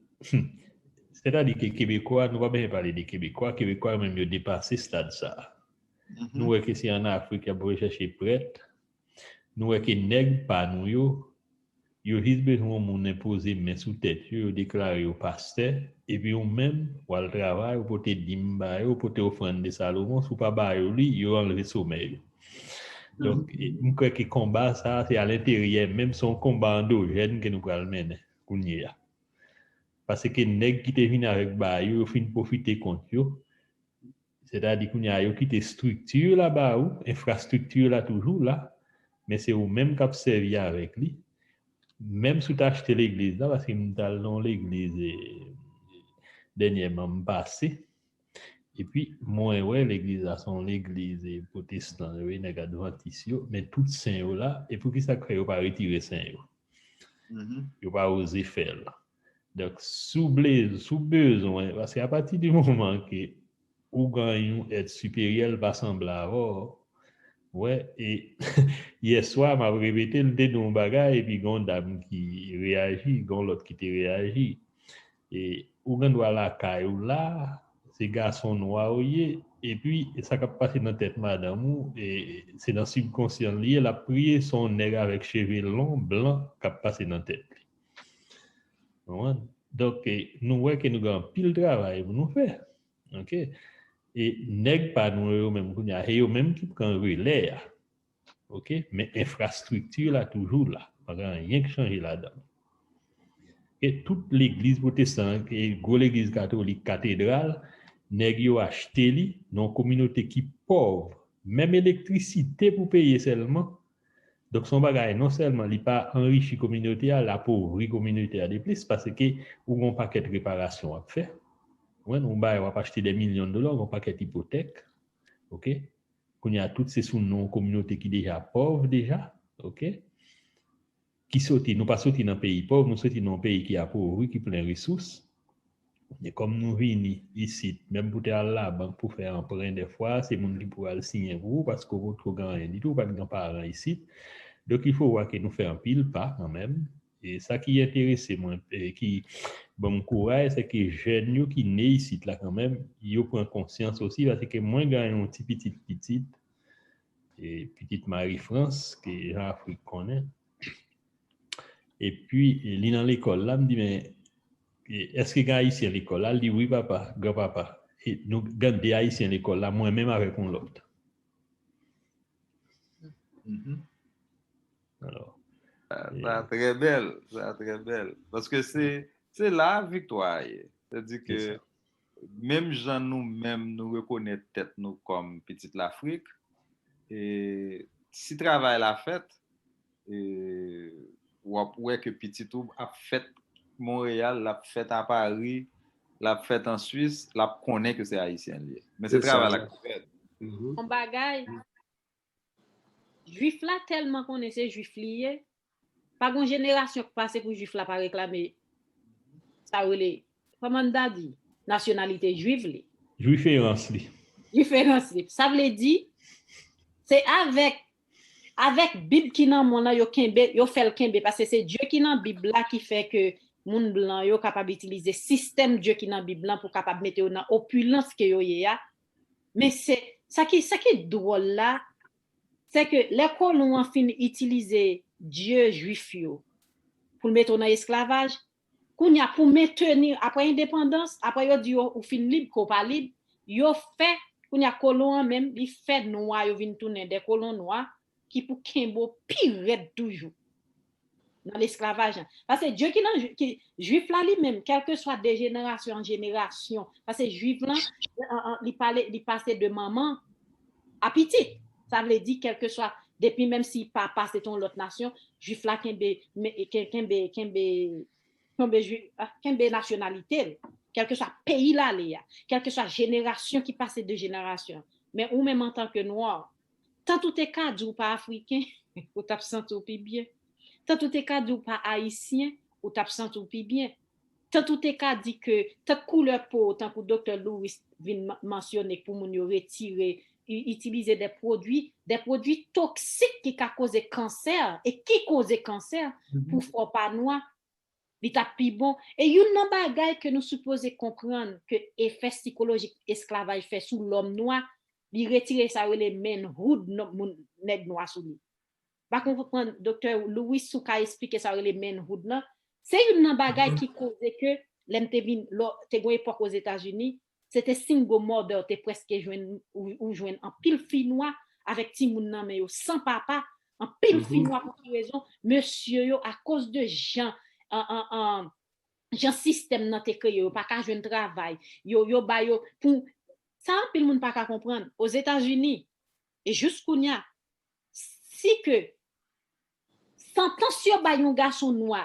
Sètadi ke Kebekwa, nou pa bezwen pale de Kebekwa, Kebekwa yo menm yo depase stad sa a. Nou wè ke se ann Afrik y ap voye chèche prèt. Nou wè ke nèg pa nou yo, yo jis bezwen yon moun enpoze men sou tèt yo, yo deklare yo pastè, epi ou menm, w al travay, ou pote dim ba yo, ou pote ofrann de Salomon, si w pa ba yo li, yo anlve somè yo. Donk, e, m kwè ke konba sa a, se alenteryè, menm se yon konba andojèn ke nou pral mennen kounye a. Paske nèg ki te vin avèk ba yo, yo fin pwofite kont yo. Sètadi kounye a, yo kite estrikti la ba ou, enfrastrikti la toujou la, men se ou menm k ap sèvi avèk li. Menm si w ta achte legliz la, paske m t al nan yon legliz e, dènyèman m pase, epi mwen wè legliz la se yon legliz e, pwotestan yo ye, nèg advantis yo, men tout sen yo la, e poukisa k fè yo pa retire sen yo? Yo pa oze fè l. Donk, si w ble- si w bezwen, paske apati di moman ke ou gen yon èt siperyè, l pa sanble avè w, wè, e yèswa, m ap repete l, m te di yon bagay, epi gen yon dam ki reyaji, gen yon lòt ki te reyaji. E ou gen dwa lakay ou la, se gason nwa ou ye, epi sa k ap pase nan tèt madanm ou, e se nan sibkonsyan l li ye, l ap priye, se yon nèg avèk cheve lon, blan, k ap pase nan tèt li. Ou konprann? Donk, e, nou wè ke nou gen anpil travay pou nou fè. Oke? E nèg pa nou yo menm kounye a, se yo menm ki pran relè a. Oke? Men enfrastrikti la toujou la. Pa gen anyen k chanje ladan l. E tout legliz pwotestan, e gwo legliz katolik, katedral, nèg yo achte li nan yon kominote ki pòv. Menm elektrisite pou peye sèlman. Donk, se yon bagay, non sèlman li pa anrichi kominote a, l apovri kominote a de plis, paske ou gen yon pakèt reparasyon w ap fè. Ou konprann? Ou bay, w ap achte de milyon de dola, ou gen yon pakèt ipotèk. Oke? Kounye a, tout se sou non yon kominote ki deja pòv deja. Oke? Ki soti, nou pa soti nan peyi pòv, nou soti nan yon peyi ki apovri, ki plen resous. E kòm nou vini isit, menm pou te al labank pou fè anpren, dèfwa, se moun ki pou al siyen pou ou, paske ou potko gen anyen ditou, ou pa t gen paran isit. Donk, il faut voir ke nou fè anpil pa kanmenm. E sa ki enterese mwen, e ki ban m kouraj, se ke jèn yo ki ne isit la kanmenm, yo pran konsyans osi, paske mwen gen yon ti pitit pitit, e pitit Marie France, ke Jean Afrique konnen. Epi, e, li nan lekòl la, m di, men, e, èske gen Ayisyen lekòl la? Li di, wi, papa, granpapa. E nou gen de Ayisyen lekòl la, mwen menm avèk yon lòt. Alò, Sa, sa trè bèl, sa trè bèl. Paske se, se la viktwa a ye. Sètadi ke menm jan nou menm nou rekonèt tèt nou kòm pitit Lafrik, e si travay la fèt, e w ap wè ke pitit ou ap fèt Monreyal, l ap fèt a Pari, l ap fèt an Swis, l ap konnen ke se Ayisyen l ye. Men se travay la k ap fèt. Yon bagay, Jwif la tèlman konnen se Jwif li ye, pa gon jenerasyon k pase pou Jwif la pa reklame sa yo rele, kòman n ta di, nasyonalite Jwif li. Jwiferans li. Jwiferans li. Sa vle di, se avèk Avèk Bib ki nan men w lan, yo kenbe, yo fè l kenbe, paske se Dye ki nan Bib la ki fè ke moun blan yo kapab itilize sistèm Dye ki nan Bib lan pou kapab mete yo nan opilans ke yo ye a. Men se, sa ki, sa ki dwòl la, se ke lè kolon an fin itilize Dye jwif yo pou l mete w nan esklavaj, kounye a pou mentni, apre endepandans, apre yo di yo ou fin lib, ke w pa lib, yo fè, kounye a kolon an menm, li fè nwa yo vin tounen de kolon nwa, ki pou kenbe w pi rèd toujou nan lesklavaj lan. Paske Dye ki nan ki, jwif la li menm, kèlkeswa de jenerasyon an jenerasyon, paske jwif lan, an, an, li pale, li pase de manman a pitit. Sa vle di, kèlkeswa, depi menm si papa se te yon lòt nasyon, jwif la kenbe, kenbe, kenbe, kenbe, jwi- ah, kenbe nasyonalite l, kèlkeswa peyi l ale a, kèlkeswa jenerasyon ki pase de jenerasyon. Men ou menm antanke nwa, tant ou te ka di w pa afriken, ou t ap santi w pi byen. Tant ou te ka di w pa ayisyen, ou t ap santi w pi byen. Tant ou te ka di ke, tant koulè po w, tankou Doktè Louis vin man- mansyone pou moun yo retire, i- itilize de pwodui, de pwodui toksik ki ka koze kansè, e ki koze kansè pou fè w pa nwa, li t ap pi bon. E youn nan bagay ke nou sipoze konprann ke efè sikolojik esklavaj fè sou lòm nwa, li retire sa yo rele manhood moun nèg nwa sou li. Pa konprann, Doktè Louis, si w ka esplike sa yo rele manhood lan. Se youn nan bagay ki koze ke lè m te vin, lò, te gon epòk Ozetazini, se te single mother, te prèske jwenn, ou, ou jwenn anpil fi nwa avèk timoun nan men yo, san papa, anpil fi nwa pou ki rezon, mesye yo, akoz de jan, an, an, an, jan sistèm nan te kreye, yo pa ka jwenn travay, yo, yo ba yo, pou, sa anpil moun pa ka konprann, Ozetazini, e jis kounye a, si ke santans yo bay yon gason nwa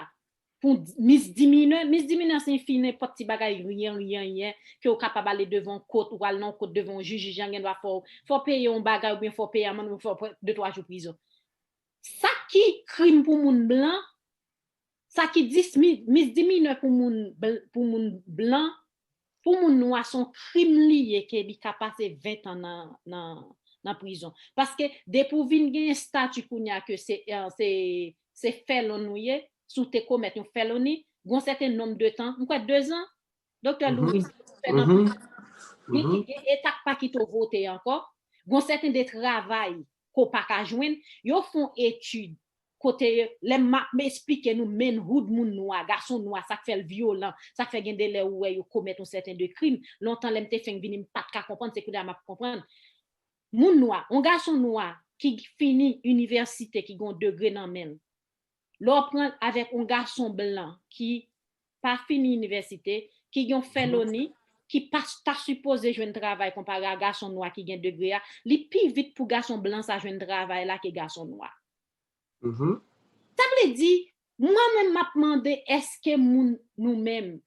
pou misdiminè, misdiminè se fi nenpòt ti bagay, ryen, ryen, ryen, ke w kapab ale devan yon kot, ou al nan yon kot devan yon jij, jij lan gen dwa fè w, fè w peye yon bagay, oubyen fè w peye amann, oubyen fè w pran de twa jou prizon. Sa ki krim pou moun blan, sa ki dis, misdiminè pou moun, pou moun blan, pou moun nwa, se yon krim li ye ke li ka pase ven tan nan, nan, nan prizon. Paske depi w vin gen estati kounye a ke se, se, se felon ou ye, si w te komèt yon feloni, gon sèten nonb de tan, m kwè de zan, Doktè Louis, fè nan gen, gen eta k pa kite w vote ankò, gon sèten de travay ke w pa ka jwenn, yo fè yon etid kote lè m ap esplike nou manhood moun nwa, gason nwa, sa k fè l vyolan, sa k fè gen de lè ou wè yo komèt yon sèten de krim. Lontan lè m te fenk vini, m pa t ka konprann, se kounye a m ap konprann. Moun nwa, yon gason nwa ki fini inivèsite, ki gen yon degre nan men l, lè w pran l avèk yon gason blan ki pa fini inivèsite, ki gen yon feloni, ki pa ta sipoze jwenn travay konpare a gason nwa ki gen degre a, li pi vit pou gason blan sa jwenn travay la ke gason nwa. Sa vle di, mwen menm m ap mande èske moun nou menm,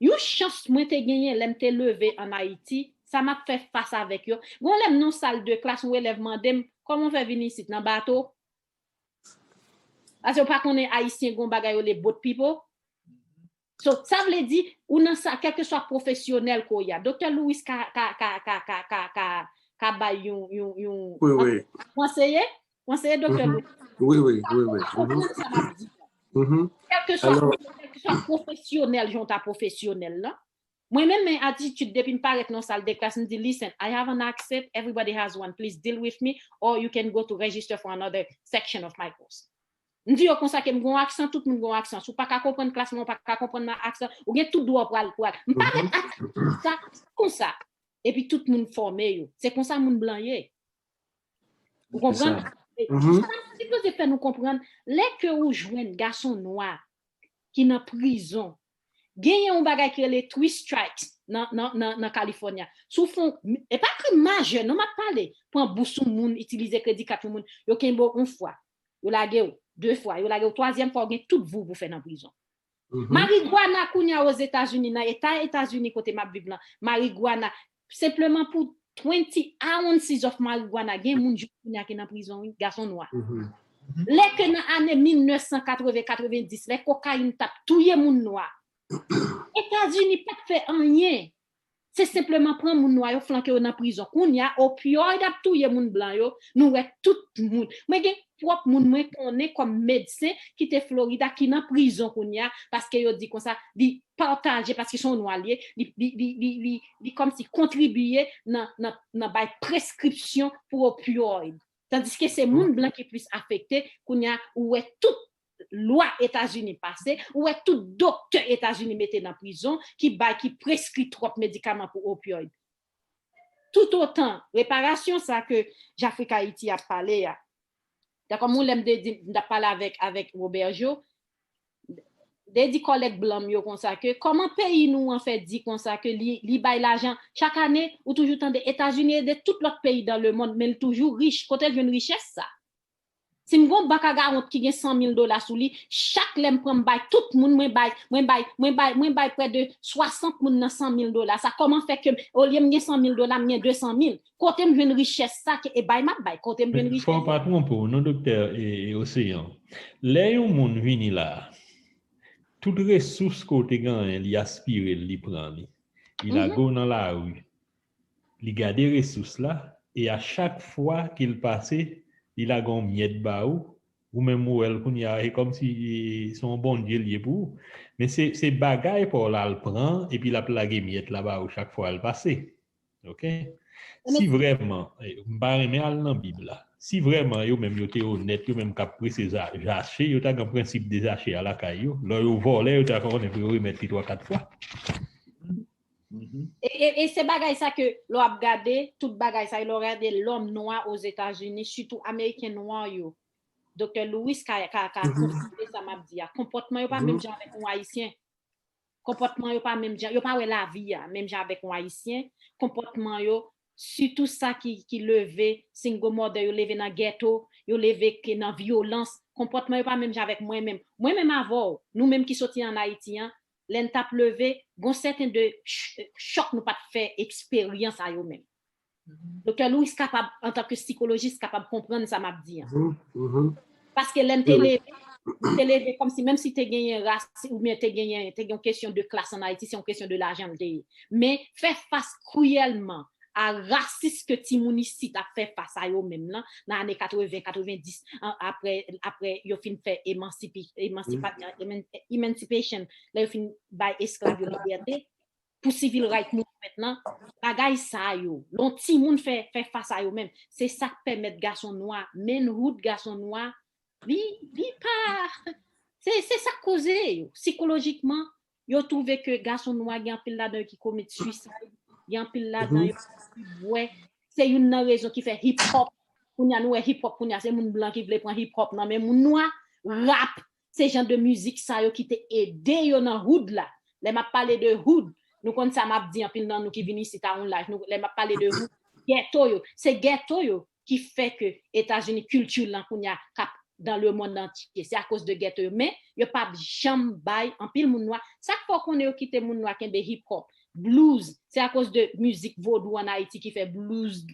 yon chans mwen te genyen lè m te leve ann Ayiti, sa m ap fè fas avèk yo. Gon lè m nan sal de klas, yon elèv mande m, kòman w fè vin isit, nan bato? Paske w pa konnen Ayisyen gon bagay yo le boat people. So, sa vle di, ou nan sa, kèlkeswa pwofesyonèl ke w ye a. Doktè Louis ka, ka, ka, ka, ka, ka, ka, ka bay yon, yon, yon, wi, wi, konseye, konseye Doktè Louis. Wi, wi, wi, wi. Ou konprann sa m ap di la? Kèlkeswa, kèlkeswa pwofesyonèl, jan w ta pwofesyonèl la. Mwen menm, men atitid depi m parèt nan sal de klas, m di, listen, I have an accent, everybody has one, please deal with me, or you can go to register for another section of my course. M di yo konsa ke m gon aksan, tout moun gon aksan. Si w pa ka konprann klas mwen, ou pa ka konprann nan aksan, ou gen tout dwa w pral, pral. M pa met aksan sa konsa. Epi tout moun fòme yo. Se konsa moun blan ye. Ou konprann? Sa m sipoze fè nou konprann, lè ke ou jwenn gason nwa ki nan prizon, genyen yon bagay ki rele three strikes nan, nan, nan, nan California. Si w fè yon, e pa krim majè, non, m ap pale. Pran bous yon moun, itilize kredi kat yon moun, yo kenbe w yon fwa, yo lage w de fwa, yo lage w twazyèm fwa, ou gen tout vi w pou fè nan prizon. Marigwana kounye a Ozetazini, nan eta Etazini kote m ap viv lan, marigwana, senpleman pou twenty ounces of marijuana, gen moun jis kounye a ki nan prizon, wi, gason nwa. Lè ke nan ane mil nèf san katreven, katrevenndis, lè kokayin t ap touye moun nwa, Etazini pa t fè anyen. Se senpleman pran moun nwa yo, flanke yo nan prizon. Kounye a, opioid ap touye moun blan yo. Nou wè tout moun. Mwen gen pwòp moun mwen konnen kòm medsen ki te Florida ki nan prizon kounye a paske yo di konsa li pataje, paske se yon nwa li ye, li, li, li, li, li, li kòmsi kontribiye nan, nan, nan bay preskripsyon pou opioid. Tandiske se moun blan ki plis afekte, kounye a ou wè tout lwa Etazini pase, ou wè tout doktè Etazini mete nan prizon ki bay, ki preskri twòp medikaman pou opioid. Toutotan reparasyon sa ke Jafrikayiti ap pale a, dakò, mwen lè m te di, m t ap pale avèk, avèk Roberjo, de di kòlèg blan m yo konsa ke kòman peyi nou an fè di konsa ke li, li bay lajan chak ane, ou toujou tande Etazini ede tout lòt peyi dans le monde, men l toujou rich. Kote l jwenn richès sa? Si m gon bank a Gawont ki gen san mil dola sou li, chak lè m pran m bay tout moun, mwen bay, mwen bay, mwen bay, mwen bay prè de swasant moun nan san mil dola sa. Kòman fè ke olye m gen san mil dola, m gen de san mil? Kote m jwenn richès sa ke e bay m ap bay? Kote m jwenn richès sa? Fò w pa twonpe w non, doktè, e, e, Oseyan. Lè yon moun vini la, tout resous ke w te genyen, li aspire l, li pran li. Li lage w nan lari. Li gade resous la, e a chak fwa ke l pase, li lage yon myèt ba ou, ou menm ou wè l kounye a, e kòmsi, e, se yon Bondye l ye pou ou. Men se, se bagay pa w la l pran, epi l ap lage myèt la ba ou chak fwa l pase. Oke? Si vrèman, e, m pa renmen al nan Bib la. Si vrèmen yo menm yo te onèt, yo menm k ap prese za-, zache, yo ta gen prensip de zache a lakay yo. Lè yo vòlè, yo ta konnen pou yo remèt li twa, kat fwa. Mhm. E, e, e se bagay sa ke lè w ap gade, tout bagay sa yo, lè w gade lòm nwa Ozetazini, sitou Ameriken nwa yo, Doktè Louis ka, ka, ka konfime sa m ap di a. Konpòtman yo pa menm jan avèk yon Ayisyen. Konpòtman yo pa menm jan, yo pa wè lavi a menm jan avèk yon Ayisyen. Konpòtman yo, sitou sa ki, ki leve, single mother, yo leve nan ghetto, yo leve ke nan vyolans. Konpòtman yo pa menm jan avèk mwen menm. Mwen menm avè w, nou menm ki soti ann Ayiti an, lè n t ap leve, gon sèten de ch-, chòk nou pa t fè eksperyans a yo menm. Doktè Louis kapab, antanke sikolojis, kapab konprann sa m ap di an. Paske lè n te leve, n te leve kòmsi, menm si te genyen ras, oubyen te genyen, te gen yon kesyon de klas ann Ayiti, se yon kesyon de lajan l te ye. Men fè fas kriyèlman a rasis ke timoun isit ap fè fas a yo menm nan, nan ane katreven, katrevendis, an, apre, apre yo fin fè emansipi-, emansipa-, eman-, emancipation, lè yo fin bay esklav yo libète, pou civil right movement nan, bagay sa yo, lè yon timoun fè, fè fas a yo menm, se sa k pèmèt gason nwa, manhood gason nwa, li, li pa, se, se sa k koze yo. Sikolojikman, yo twouve ke gason nwa gen anpil ladan yo ki komèt suicide, gen anpil ladan yo ki bwè. Se youn nan rezon ki fè hip hop, kounye a nou wè hip hop, kounye a se moun blan ki vle pran hip hop nan men moun nwa, rap, se jan de mizik sa yo ki te ede yo nan hood la. Lè m ap pale de hood, nou konn sa m ap di, anpil nan nou ki vin isit a yon laj, nou, lè m ap pale de hood, ghetto yo, se ghetto yo ki fè ke Etazini kilti lan kounye a k ap dans le monde entier. Se akoz de ghetto yo. Men, yo p ap janm bay anpil moun nwa. Sa k fè w konnen yo kite moun nwa kenbe hip hop, blues, se akoz de mizik vodou ann Ayiti ki fè blues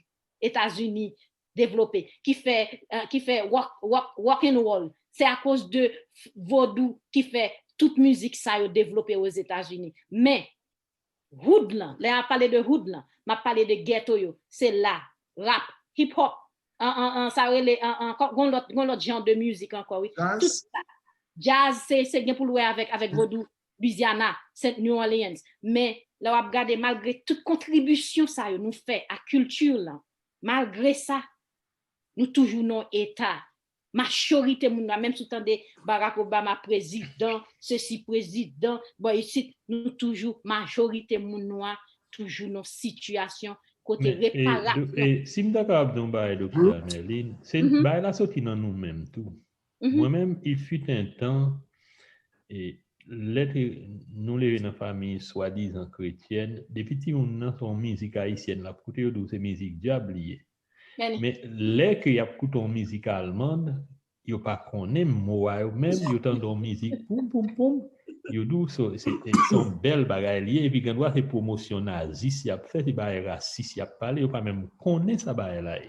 Etazini devlope, ki fè, eh, ki fè rock, rock, rock and roll. Se akoz de vodou ki fè tout mizik sa yo devlope Ozetazini. Men, hood lan, lè m ap pale de hood lan, m ap pale de ghetto yo, se la, rap, hip hop, an, an, an, sa rele, an, an, gon lòt, gon lòt jan de mizik ankò, wi. Tout sa. Jazz, se, se gen pou l wè avèk, avèk vodou, Louisiana, Saint New Orleans. Men, lè w ap gade, malgre tout kontribisyon sa yo nou fè a kilti lan, malgre sa, nou toujou nan eta. Majorite moun nwa, menm si w tande Barack Obama prezidan, sesi prezidan, bò isit, nou toujou, majorite moun nwa toujou nan sitiyasyon kote reparasyon. Si m ta kapab di yon bagay, Doktè Merline, se bagay la soti nan nou menm tou. Mwen menm, il fut un temps, e, lè te, nou leve nan fanmi swadizan kretyèn, depi timoun nan, se yon mizik ayisyèn l ap koute, yo di w se mizik dyab li ye. Men lè ke y ap koute yon mizik almann, yo pa konnen mo a yo menm, yo tande yon mizik poum, poum, poum, yo di w se, se, se yon bèl bagay li ye, epi gendwa se pwomosyon nazis y ap fè, se bagay rasis y ap pale, yo pa menm konnen sa bagay la ye.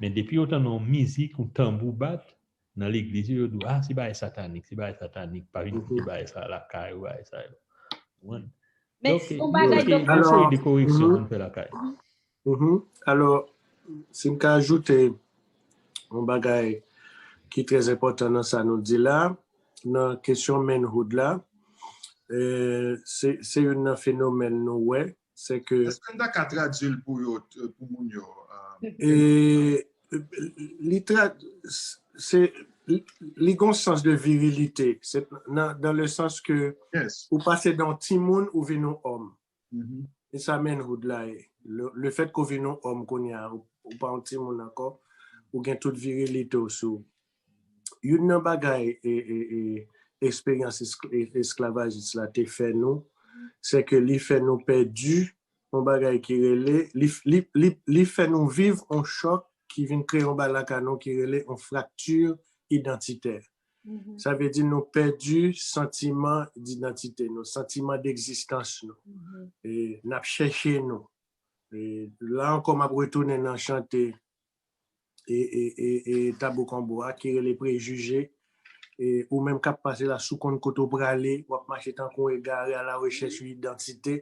Men depi yo tande yon mizik, yon tanbou bat, nan legliz yo, yo di w, ah, se bagay satanik, se bagay satanik, pa vin koute bagay sa lakay ou, bagay sa yo. Konprann? Men Ok, yon bagay ok, yo yon pran. seri de koreksyon Mhm. pou n fè lakay. Mhm. Alò, si m ka ajoute yon bagay ki trè enpòtan nan sa nou di la, nan kesyon manhood la, eh, se se youn nan fenomèn nou wè, se ke Èske n ta ka tradui l pou yo, t- pou moun yo? Ah, e, li tra, se li gon sans de virilite, se nan, dans le sens que yes. Ou pase de yon timoun ou vin yon òm. Mhm. E sa manhood la ye. Le, le fèt ke w vin yon òm kounye a, ou, ou pa yon timoun ankò, ou gen tout virilite w sou. Youn nan bagay e, e, e, eksperyans eskl- e- esklavajis la te fè nou, se ke li fè nou pèdi yon bagay ki rele, li, li, li, li fè nou viv yon chòk ki vin kreye yon bagay lakay nou ki rele yon frakti idantitè. Sa vle di nou pèdi santiman didantite nou, santiman degzistans nou. E n ap chèche nou. E la ankò, m ap retounen nan chante e, e, e, e Tabou Konbo a ki rele Prejije. E ou menm k ap pase la, si w konn kote w prale, w ap mache tankou yon egare a la rechèch yon idantite.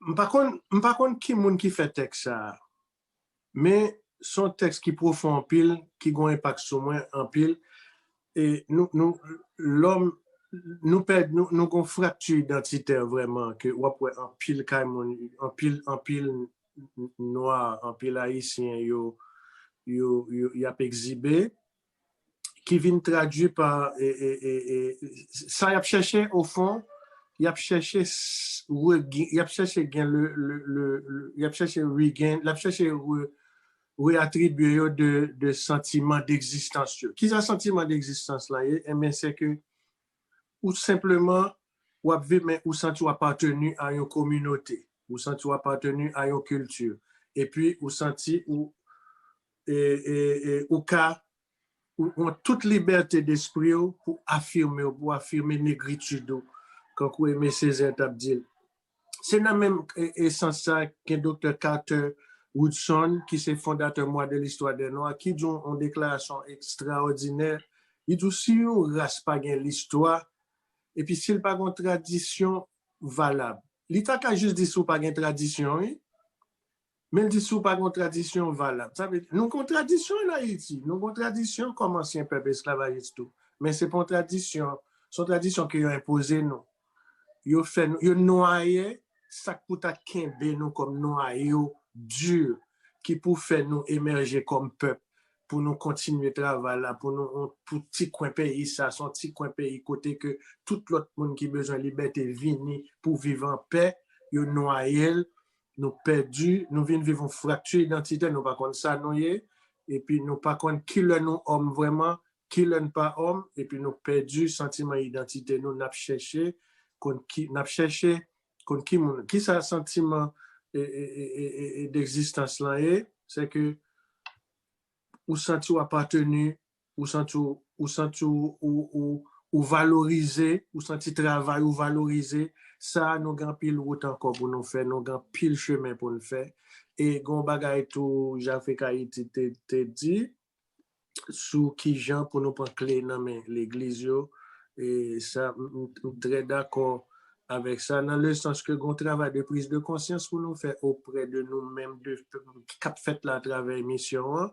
M pa konn, m pa konn ki moun ki fè tèks sa a. Men se yon tèks ki pwofon anpil, ki gen yon enpak sou mwen anpil. E nou, nou, lòm, nou pèd, nou, nou gen yon frakti idantitè vrèman, ke w ap wè anpil kay moun, anpil, anpil nwa, anpil ayisyen, yo, yo, yo, y ap egzibe, ki vin tradui pa e, e, e, e, sa y ap chèche, ofon, y ap chèche s- regi- y ap chèche gen le, le, le, le- y ap chèche regain, l ap chèche re, reatribye yo de, de santiman degzistans yo. Kisa santiman degzistans la ye? Enben, se ke ou senpleman w ap viv, men ou santi w apateni a yon kominote, ou santi w apateni a yon kilti, epi ou santi ou, e, e, e, ou ka, ou, ou an tout libète despri w pou afime w, pou afime negritid ou, kankou Aimé Césaire t ap di l. Se nan menm e- esans sa gen Doktè Carter Woodson, ki se fondatè Mois de l'Histoire des Noirs, ki di yon, yon deklarasyon ekstraòdinè. Li di, si yon ras pa gen listwa, epi si l pa gen yon tradisyon valab, li ta ka jis di si w pa gen tradisyon, wi. Men l di si w pa gen yon tradisyon valab. Sa vle di, nou gen yon tradisyon ann Ayiti. Nou gen yon tradisyon kòm ansyen pèp esklavajis tou. Men se pa yon tradisyon. Se yon tradisyon ke yo enpoze nou. Yo fè nou, yo nwaye sa k pou ta kenbe nou kòm nwayo di ki pou fè nou emèje kòm pèp, pou nou kontinye travay la, pou nou, pou ti kwen peyi sa, se yon ti kwen peyi kote ke tout lòt moun ki bezwen libète vini pou viv an pè, yo nwaye l, nou pèdi, nou vin viv yon frakti idantitè, nou pa konn sa nou ye, epi nou pa konn kilè nou òm vrèman, kilè n pa òm, epi nou pèdi santiman idantite nou, n ap chèche konn ki, n ap chèche konn ki moun, kisa santiman e, e, e, e, e, e degzistans lan ye, se ke ou santi w apateni, ou santi w, ou santi w, ou, ou, ou valorize, ou santi travay ou valorize, sa a nou gen anpil wout ankò pou nou fè, nou gen anpil chemen pou n fè. E gen yon bagay tou Jafrik Ayiti te, te di sou kijan pou nou pran kle nan men legliz yo. E sa, m, m, m trè dakò avèk sa, nan le sans ke gen yon travay de priz de konsyans pou nou fè oprè de nou menm, de, k ap fèt la atravè emisyon an.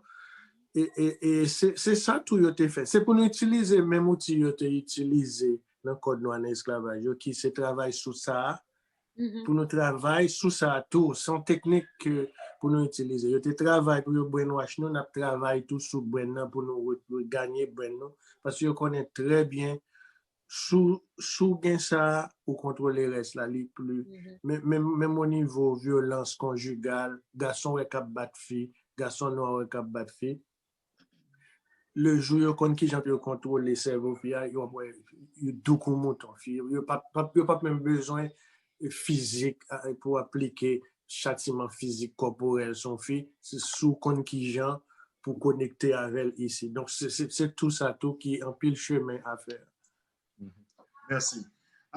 E, e, e se, se sa tou yo te fè. Se pou nou itilize menm outi yo te itilize nan kòd nwa nan esklavaj yo, ki se travay sou sa a, pou nou travay sou sa a tou. Se yon teknik ke pou nou itilize. Yo te travay pou yo brainwash nou, n ap travay tou sou brain nan pou nou re- reganye brain nou. Paske yo konnen trè byen, si w, si w gen sa a, ou kontwole rès la, li pli. Men, men, menm o nivo vyolans konjigal, gason wè k ap bat fi, gason nwa wè k ap bat fi. Le jou yo konn kijan pou yo kontwole sèvo fi a, yo ap wè, yo dou kou mouton. Fi, yo p ap, p ap, yo p ap menm bezwen fizik a, pou aplike chatiman fizik kòporèl sou yon fi, se si w konn kijan pou konekte avè l isi. Donk, se, se, se tou sa tou ki anpil chemen a fè. Mèsi.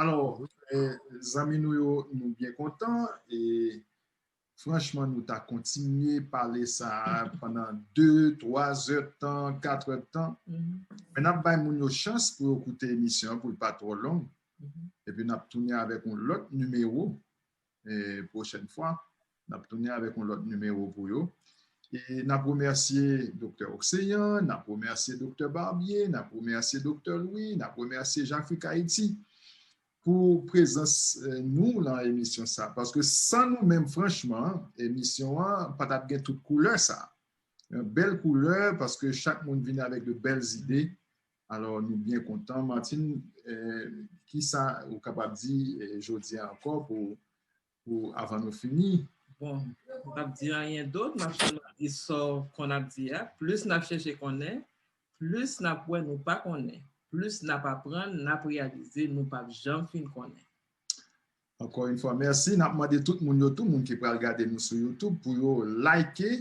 Alò, eh, zanmi nou yo, nou byen kontan. E franchman, nou ta kontinye pale sa a pandan de, twa zè tan, kat è tan. Men n ap bay moun yo chans pou yo koute emisyon an, pou l pa twò long. Epi n ap tounen avèk yon lòt nimewo, e, pwochèn fwa. N ap tounen avèk yon lòt nimewo pou yo. E n ap remèsye Doktè Oxéan, n ap remèsye Doktè Barbier, n ap remèsye Doktè Louis, n ap remèsye Jafrik Ayiti pou prezans, e, nou lan emisyon sa. Paske san nou menm, franchman, emisyon an pa t ap gen tout koulè sa. Yon bèl koulè, paske chak moun vin avèk de bèl zide. Alò, nou byen kontan. Martine, e, kisa ou kapab di, e, jodi a ankò pou, pou avan nou fini? Bon, m p ap di anyen dòt, m ap sèlman di sa w konn ap di a. Plis n ap chèche konnen, plis n ap wè nou pa konnen. Plis n ap aprann, n ap reyalize nou p ap janm fin konnen. Ankò yon fwa, mèsi. N ap mande tout moun yo tou, moun ki pral gade nou sou YouTube, pou yo like,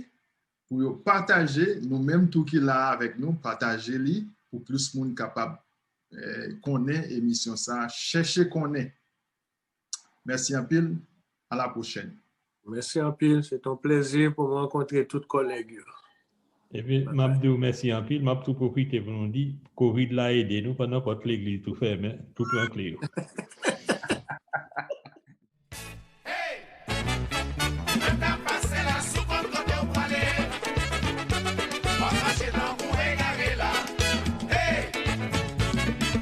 pou yo pataje. Nou menm tou ki la avèk nou, pataje li pou plis moun kapab, e, konnen emisyon sa, chèche konnen. Mèsi anpil. A la pwochèn. Mèsi anpil. Se t on plezi pou m rankontre tout kòlèg yo. Epi, m ap di w mèsi anpil. M ap tou pwofite pou nou di, kovid la ede nou pandan pòt legliz tou fèmen, tou pran kle yo. Hey! Ou menm k ap pase la, si w konn kote w prale, w ap mache tankou egare la. Hey!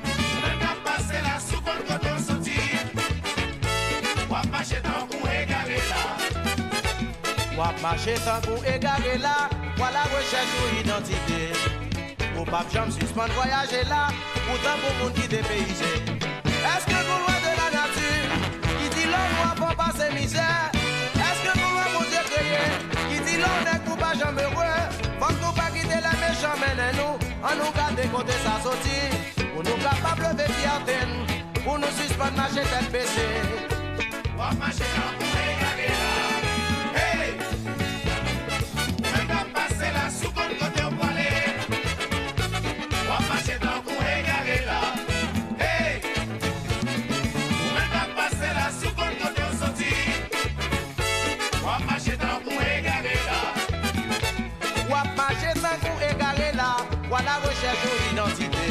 Ou menm k ap pase la, si w konn kote w soti, w ap mache tankou egare la. W ap mache tankou egare la, w a la rechèch ou idantite. Ou p ap janm sispann vwayaje la, ou tankou moun ki depeyize. Èske gon lwa de la nati ki di lè w nwa fò w pase mizè? Èske gon lwa Bondye kreye ki di lè w nèg ou pa janm ere? Fòk nou pa kite lè mechan mennen nou, ann nou gade kote sa soti, pou nou kapab leve fyète n, pou nou sispann mache tèt bese. W ap mache tankou egare la. Hey! Ou menm k ap pase la, si w konn kote w prale, w ap mache tankou egare la. Hey! Ou menm k ap pase la, si w konn kote w soti, w ap mache tankou egare la. W ap mache tankou egare la, w a la rechèch ou idantite.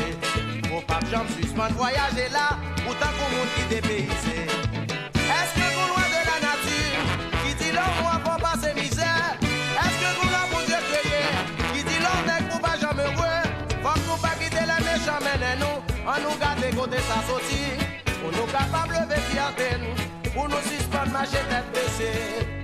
Ou p ap janm sispann vwayaje la, ou tankou moun ki depeyize. Èske gon lwa de la nati ki di lè w nwa fò w pase mizè? Èske gon lwa Bondye kreye ki di lè w nèg ou pa janm ere? Fòk nou pa kite lè mechan mennen nou, ann nou gade kote sa soti, pou nou kapab leve fyète n, pou nou sispann mache tèt bese.